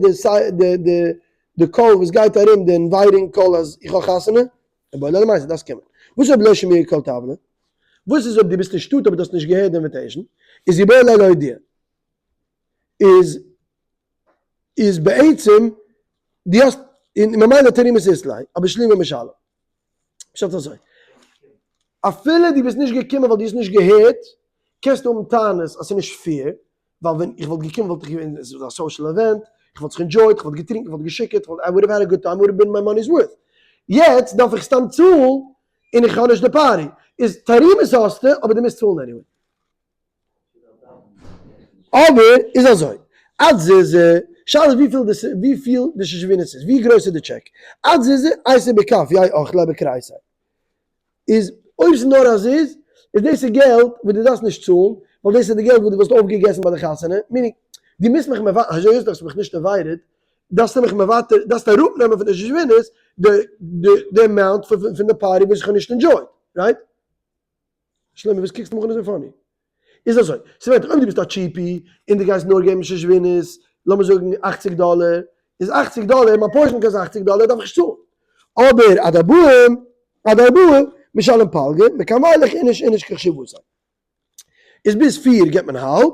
די די די קול וואס גייט ארום, די inviting קול אז איך האב חתונה, איבעי ליה למיתי, דארפסט קומען. וואס אויב לא שמיע קול תבלא? וואס איז אויב דו ביסט אין שטאט אבער דו האסט נישט געהערט די invitation? איז איבעי ליה להודיע. איז איז בעצם דו האסט, און ממילא תרעומת אית ליה, אבער שלומי משלם. פשט אזוי, אפילו דו ביסט נישט געקומען ווייל דו האסט נישט געהערט, קענסטו האבן טענות אז ס'איז נישט fair, ווייל ווען איך וואלט געקומען וואלט איך געווען, עס איז א social event, איך וואלט זיך enjoyed, איך וואלט געטרינקען, איך וואלט געשיקערט, איך וואלט, I would have had a good time, would have been my money's worth. יעצט דארף איך סתם צאלן און איך האב נישט די party. איז תרעומות האסטו, אבער דו מוזט צאלן anyway. אבער איז אזוי, עד זוזא, שאלה איז וויפיל די וויפיל די שושבינות איז, ווי גרויס איז די טשעק, עד זוזא, אייתי בכף יי אכליה בכריסיה. איז אויב ס'איז נאר א זוז, איז דאס איז געלט וואס דו דארפסט נישט צאלן, ווייל דאס איז די געלט וואס דו וואלסט אויפגעגעסן ביי די חתונה, meaning, דו מוזט מיך מבא, היות דו האסט מיך נישט invited. דארפסטו מיך מוותר, דארפסטו אראפנעמען פון די שושבינות די די די amount פון די party וואס איך האב נישט enjoyed, right? שלמה וואס קוקסטו מיך אן אזוי funny? איז אזוי, ס'ווענדט זיך אויב דו ביסט א cheapie און דו גייסט נאר געבן שושבינות, לאמיר זאגן אכציג דאלער, איז אכציג דאלער, מיין portion קאסט אכציג דאלער דארף איך נישט צאלן. אבער עד ארבעים, עד ארבעה, משלם פלגא, מכאן ואילך איניש איניש כחשיבותיה. איז ביז פיר געבט מען האלב,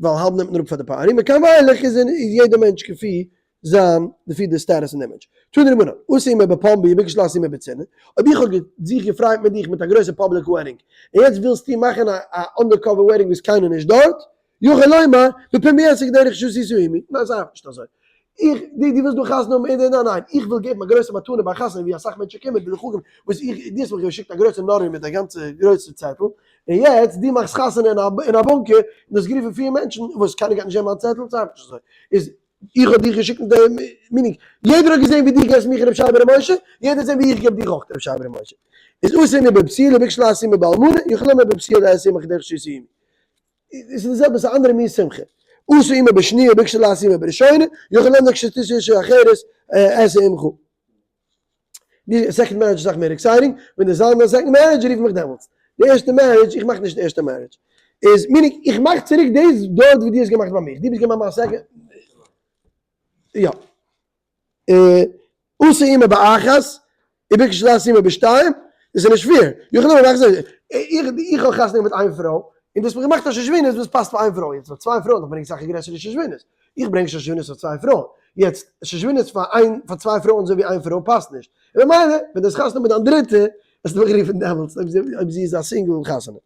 ווייל האלב נעמט מען אראפ פאר די party, מכאן ואילך איז יעדער מענטש כפי זיין לפי די status פון דעם מענטש. תנו רבנן, עשה עמו בפומבי וביקש לעשות עמו בצנעה, אויב איך האב זיך געפרייט מיט דיך מיט א גרויסע public wedding, און יעצט ווילסטו מאכן א undercover wedding וואס קיינער נישט דארט, יכול לומר, בפומבי אעשה כדרך שעשית עמי, ניין ס'ארבעט נישט אזוי. איך, דו דו ווילסט דא חתונה האבן, ניין ניין ניין, איך וויל געבן א גרויסע מתנה ביי א חתונה ווי אסאך מענטשן קומען, וויל איך האבן וואס איך, דו האסט מיך געשיקט א גרויסע notary מיט א גאנצע גרויסע צעטל, און יעצט דו מאכסט חתונה אין א bunker, און דו האסט גערופן פיר מענטשן, וואס קיינער גייט נישט זען מיין צעטל, ס'ארבעט נישט אזוי. איז איך האב דיך געשיקט מיט די meaning, יעדער האט געזען ווי דו געבסט מיך ר' שייבער ר' משה, יעדער האט געזען ווי איך געב דיך אויך ר' שייבער ר' משה. איז עשה עמו בבתולה וביקש לעשות עמו באלמנה, יכול לומר בבתולה אעשה עמך כדרך שעשית עמי. עס איז די זעלבע, עס איז א אנדערע מין שמחה. עשה עמו בשניה וביקש לעשות עמו בראשונה, יכול לומר כשתשא אשה אחרת אעשה עמך. די second marriage איז אסאך מער exciting, ווען די זיין א second marriage רוף מיך דעמאלטס. די ערשטע marriage, איך מאך נישט די ערשטע marriage. איז meaning איך מאך צוריק דאס דארט ווי דו האסט געמאכט ביי מיך. דו ביסט געווען מיין second. יא. עשה עמו באחת, וביקש לעשות עמו בשתיים, דאס איז נישט fair. איך האב נאר געמאכט איך האב חתונה מיט איין פרוי, און דו האסט מיך געמאכט א שושבינות וואס פאסט פאר איין פרוי. יעצט פאר צוויי פרויען דארף מען ברענגען אסאך גרעסערע שושבינות. איך ברענג שושבינות פאר צוויי פרויען. יעצט, שושבינות פאר איין, פאר צוויי פרויען אזוי ווי איין פרוי פאסט נישט. און ממילא, ווען דו האסט חתונה מיט דיין דריטע, וועסטו מיך רופן דעמאלטס, אויב זי איז א single חתונה.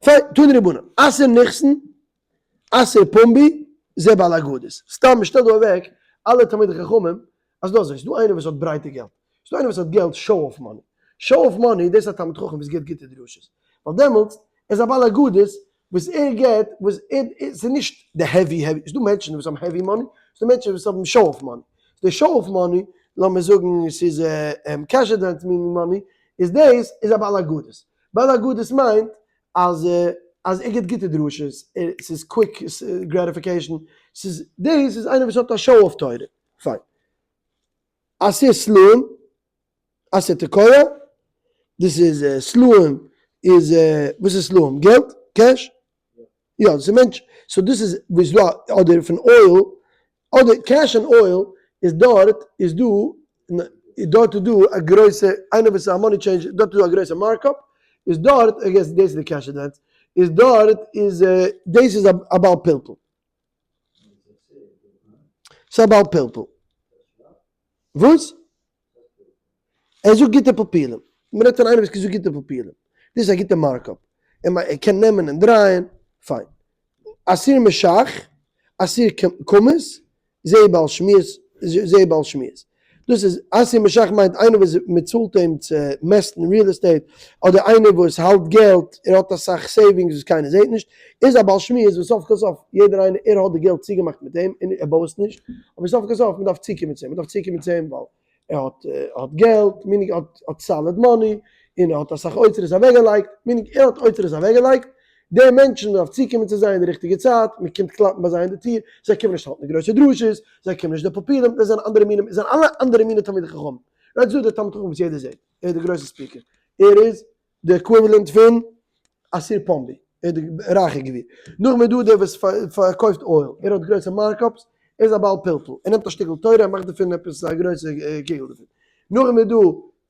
פיין, תנו רבנן, אסיר נכסין, אסיר פומבי, זה בעל הגדות. סתם, מ'שטעלט דא אוועק אלע תלמידי חכמים, אז דא אזוי, ס'דא איינער וואס האט ברייטע געלט, ס'דא איינער וואס האט געלט show off money. Show off money, דאס איז א תלמיד חכם וואס גיבט גוטע דרשות. ווייל דעמאלטס, ער איז א בעל הגדות, וואס ער געט, וואס ער, ס'איז נישט די heavy heavy, ס'דא מענטשן וואס האבן heavy money, ס'דא מענטשן וואס האבן show off money. די show off money, לאמיר זאגן ס'איז cash advance meaning money, איז דאס איז א בעל הגדות. בעל הגדות מיינט אז אז ער גיבט גוטע דרשות, ס'איז quick gratification, ס'איז דאס איז איינער וואס האט א show off תורה. פיין. אסיר סלעים, אסיר תקוע, דאס איז סלעים איז, וואס איז סלעים? געלט? Cash? יא, דאס איז מענטש, so דאס איז וואס דא, אדער פון oil, אדער cash און oil איז דארט איז דא, דארט איז דא א גרויסע, איינער וואס איז א money changer, דארט איז דא א גרויסע markup, איז דארט, I guess דאס איז די cash advance, איז דארט איז, דאס איז א בעל פלפול. ס'איז א בעל פלפול. וואס? ער זאגט גוטע פלפולים. מ'רעדט פון איינער וואס זאגט גוטע פלפולים. דאס איז א גוטע markup. ער קען נעמען און דרייען. פיין. אסיר משח, אסיר כמוס, זה בעל שמועות, זה בעל שמועות. דאס איז, אסיר משח מיינט איינער וואס מ'צאלט אים צו מעסטן real estate, אדער איינער וואס האלט געלט, ער האט אסאך savings וואס קיינער זעט נישט, איז א בעל שמועות וואס סוף כל סוף יעדער איינער, ער האט די געלט צוגעמאכט מיט אים און ער boast נישט, אבער סוף כל סוף מ'דארף צוקומען צו אים, מ'דארף צוקומען צו אים ווייל ער האט האט געלט, meaning ער האט האט solid money, און ער האט אסאך אוצרות אוועקגעלייגט, meaning ער האט אוצרות אוועקגעלייגט, די מענטשן מ'דארף צוקומען צו זיי אין די ריכטיגע צייט, מ'קומט קלאפן ביי זיי אין די טיר, זיי קומען נישט האלטן די גרויסע דרשות, זיי קומען נישט די פלפולים, דאס זענען אנדערע מינים, עס זענען אלע אנדערע מיני תלמידי חכמים, right ס'דא דער תלמיד חכם וואס יעדער זעט, ער איז דער גרויסער speaker, ער איז די equivalent פון אסיר פומבי, ער איז די רייכע גביר. נאכדעם איז דא דער וואס פארקויפט oil, ער האט גרויסע markups, ער איז א בעל פלפול, ער נעמט א שטיקל תורה און מאכט דערפון עפעס א גרויסע קוגל דערפון. נאכדעם איז דא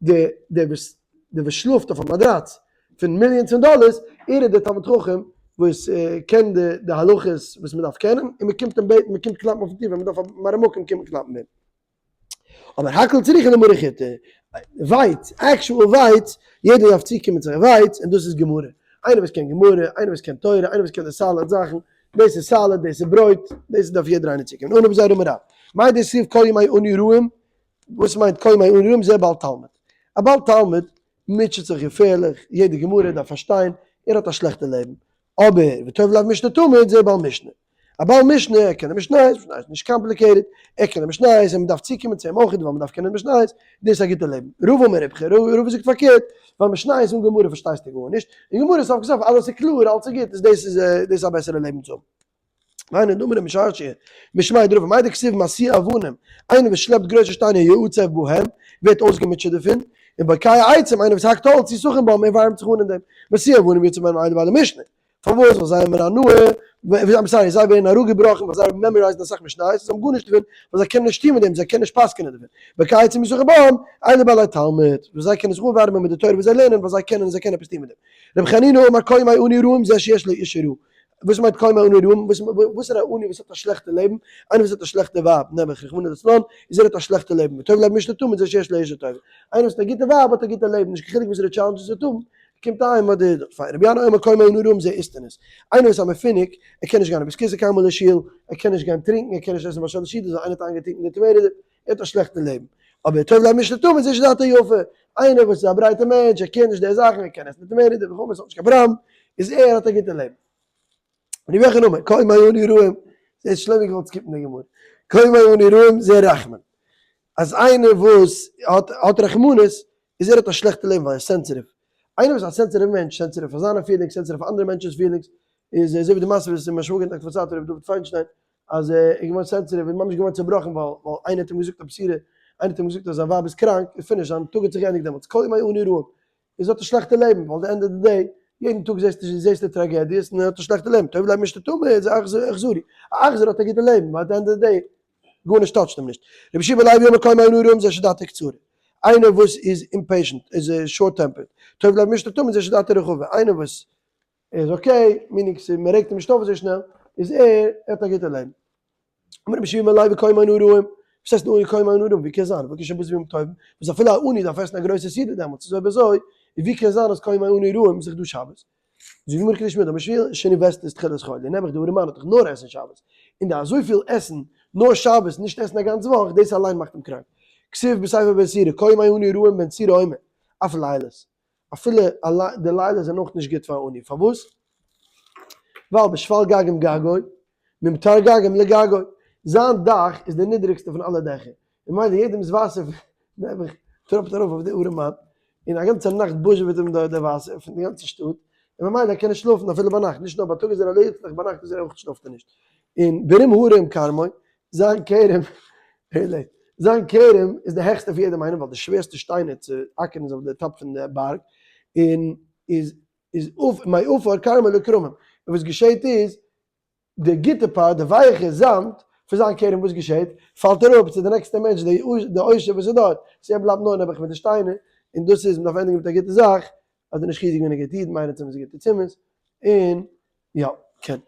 דער דער וואס דער וואס שלאפט אויף א מאדראץ פון millions פון דאלערס, ער איז דער תלמיד חכם וואס קען די די הלכות וואס מען דארף קענען, און מען קומט אים בעטן, מען קומט קלאפן אויפן טיר ווען מען דארף א מראה מקום קומט מען קלאפן ביי אים. אבער הכל צריכין למרי חיטי, ווייץ, actual ווייץ, יעדער דארף צוקומען צו ווייץ, און דאס איז גמרא. איינער וואס קען גמרא, איינער וואס קען תורה, איינער וואס קען די solid זאכן, דאס איז solid, דאס איז ברויט, דאס דארף יעדער איינער צוקומען. אנהויב זייער אמר רב, מאי דכתיב כל ימי עוני רעים, וואס מיינט כל ימי עוני רעים? זה בעל תלמוד. א בעל תלמוד מוטשעט זיך געפערליך, יעדע גמרא דארף פארשטיין, ער האט א שלעכטע לעבן, אבער וטוב לב משנה תמיד זה בעל משנה. א בעל משנה, ער קען די משניות, משניות איז נישט complicated, ער קען די משניות און מ'דארף צוקומען צו אים אויך ווייל מ'דארף קענען די משניות, דאס איז א גוטע לעבן. רבא אמר ריבכא, רבא זאגט פארקערט, ווייל משניות אן גמרא פארשטייסטו גארנישט, און גמרא סוף כל סוף אלעס איז קלאר, אלעס איז גוט, איז דאס איז דאס איז א בעסערע לעבן צו האבן. והיינו דאמר ר' משרשיא משמיה דרבא מאי דכתיב משיאי אבנים, איינער וואס שלעפט גרויסע שטיינער יעצב בהם, ווערט אויסגעמוטשעט דערפון, און בוקע עצים, איינער וואס האקט האלץ יסכן בם, ער ווארעמט זיך אן אין דעם, משיאי אבנים יעצב בהם אלו בעלי משנה, פארוואס? ווייל זיי האבן הנאה, I'm sorry, זיי ווערן אראפגעבראכן ווייל זיי memorize ן אסאך משניות, זיי האבן גארנישט דערפון, ווייל זיי קענען נישט טון מיט דעם, זיי קענען נישט פסק'ענען דערפון. בוקע עצים יסכן בם, אלו בעלי תלמוד, וואס זיי קענען זיך אנווארעמען מיט די תורה וואס זיי לערנען, ווייל זיי קענען, זיי קענען עפעס טון מיט דעם. רבי חנינא אמר כל ימי עני רעים זה שיש לו אשה רעה. וואס מיינט כל ימי עני רעים? וואס איז א עני וואס האט א שלעכטע לעבן? איינער וואס האט א שלעכטע ווייב, נעבעך, רחמנא לצלן, איז ער האט א שלעכטע לעבן. וטוב לב משנה תמיד זה שיש לו אשה טובה. איינער וואס האט א גוטע ווייב האט א גוטע לעבן, נישט קיין חילוק וואסערע challenges ער וועט האבן, קומט אהיים אדער פיין רבי ינאי אומר כל ימי עני רעים זה איסטניס איינער וואס איז א מפונק ער קען נישט גיין אין בית כסא קיינמאל אין שול ער קען נישט גיין טרינקן ער קען נישט עסן ביי שלש סעודות ווייל איינער האט איינגעטינקן די טמא'נע ער האט א שלעכטע לעבן אבער טוב לב משנה תמיד זה שדעתו יפה איינער וואס איז א ברייטע מענטש ער קען נישט די זאכן ער קען עסן די טמא'נע וכו' עס האט נישט קיין פראבלעם איז ער האט א גוטע לעבן. רבי יוחנן אמר כל ימי עני רעים זה שלומי געוואלט skip ן די גמרא כל ימי עני רעים זה רחמן אז איינער וואס האט האט רחמנות איז ער האט א שלעכטע לעבן ווייל ער איז sensitive. איינער וואס איז א sensitive מענטש, sensitive פאר זיינע feelings, sensitive פאר אנדערע מענטשענס feelings, איז אזוי ווי די מעשה וואס מיין שוואגער האט פארציילט ר' דוד פיינשטיין, אז ער איז געווארן sensitive, איז ממש געווארן צעבראכן ווייל ווייל איינער האט אים געזאגט א בשורה, איינער האט אים געזאגט אז זיין ווייב איז קראנק, איז finish, זיין טאג האט זיך געענדיגט דעמאלטס, כל ימי עני רעים, איז האט א שלעכטע לעבן, ווייל די end of the day, יעדן טאג זעסטו זעסטו טראגעדיעס און ער האט א שלעכטע לעבן, טוב לב משתה תמיד איז אכזרי, א אכזר האט א גוטע לעבן, ווייל at the end of the day, גארנישט touch ט אים נישט. רבי יהושע בן לוי אומר כל ימי עני רעים זה שדעתו קצרה. איינער וואס איז impatient, איז short tempered. טוב לב משתה תמיד זה שדעתו רחבה. איינער וואס איז okay, meaning ס'איז מ'רעגט אים נישט אויף אזוי שנעל, איז ער האט א גוטע לעבן. אמר רבי יהושע בן לוי כל ימי עני רעים, וואס הייסט עני כל ימי עני רעים? ווי קען זיין? וואס שבת ויום טוב? וואס אפילו א עני דארף עסן א גרויסע סעודה דעמאלטס, איז אויב אזוי, ווי קען זיין אז כל ימי עני רעים איז דאך דא שבת? זאגט די גמרא כדשמואל דאמר שמואל שני וסתות תחילת חולי, נעבעך די ארימאן האט דאך נאר עסן שבת, און די אזויפיל עסן נאר שבת נישט עסן א גאנץ וואך דאס אליין מאכט אים קראנק, כתיב בספר בן סירא כל ימי עני רעים בן סירא אומר אף לילות, אפילו די לילות זענען אויך נישט גוט פאר עני, פארוואס? ווייל בשפל גגים גגו, ממטר גגים לגגו, זיין דאך איז די נידריגסטע פון אלע דעכער, ממילא יעדעמס וואסער נעבעך טראפט ארויף אויף די ארעמאן, און א גאנצע נאכט בוזשעוועט אים די וואסער פון די גאנצע שטאט, און ממילא קען ער שלאפן אפילו ביינאכט, נישט נאר בייטאג איז ער א ליידיג, ביינאכט איז ער אויך שלאפט ער נישט. און ברום הרים כרמו, זיין כרם, זיין כרם איז די העכסטע פון יעדעם איינעם, ווייל די שווערסטע שטיינער צו אקערן איז אויף די top פון די בארג, און איז איז מעפר כרמו לכרמים, און וואס געשעהט איז, די גוטע part, די ווייעכע זאמד פון זיין כרם וואס געשעהט? פאלט אראפ צו די נעקסטע מענטש, די עושר וואס איז דארט, so ער בלייבט נאר נעבעך מיט די שטיינער, און דאס איז, מ'דארף ענדיגן מיט א גוטע זאך, אז די נישט חיזוק ווען ער געבט אידן מיינען צו מ'איז גוטע צימעס, און יא, כן.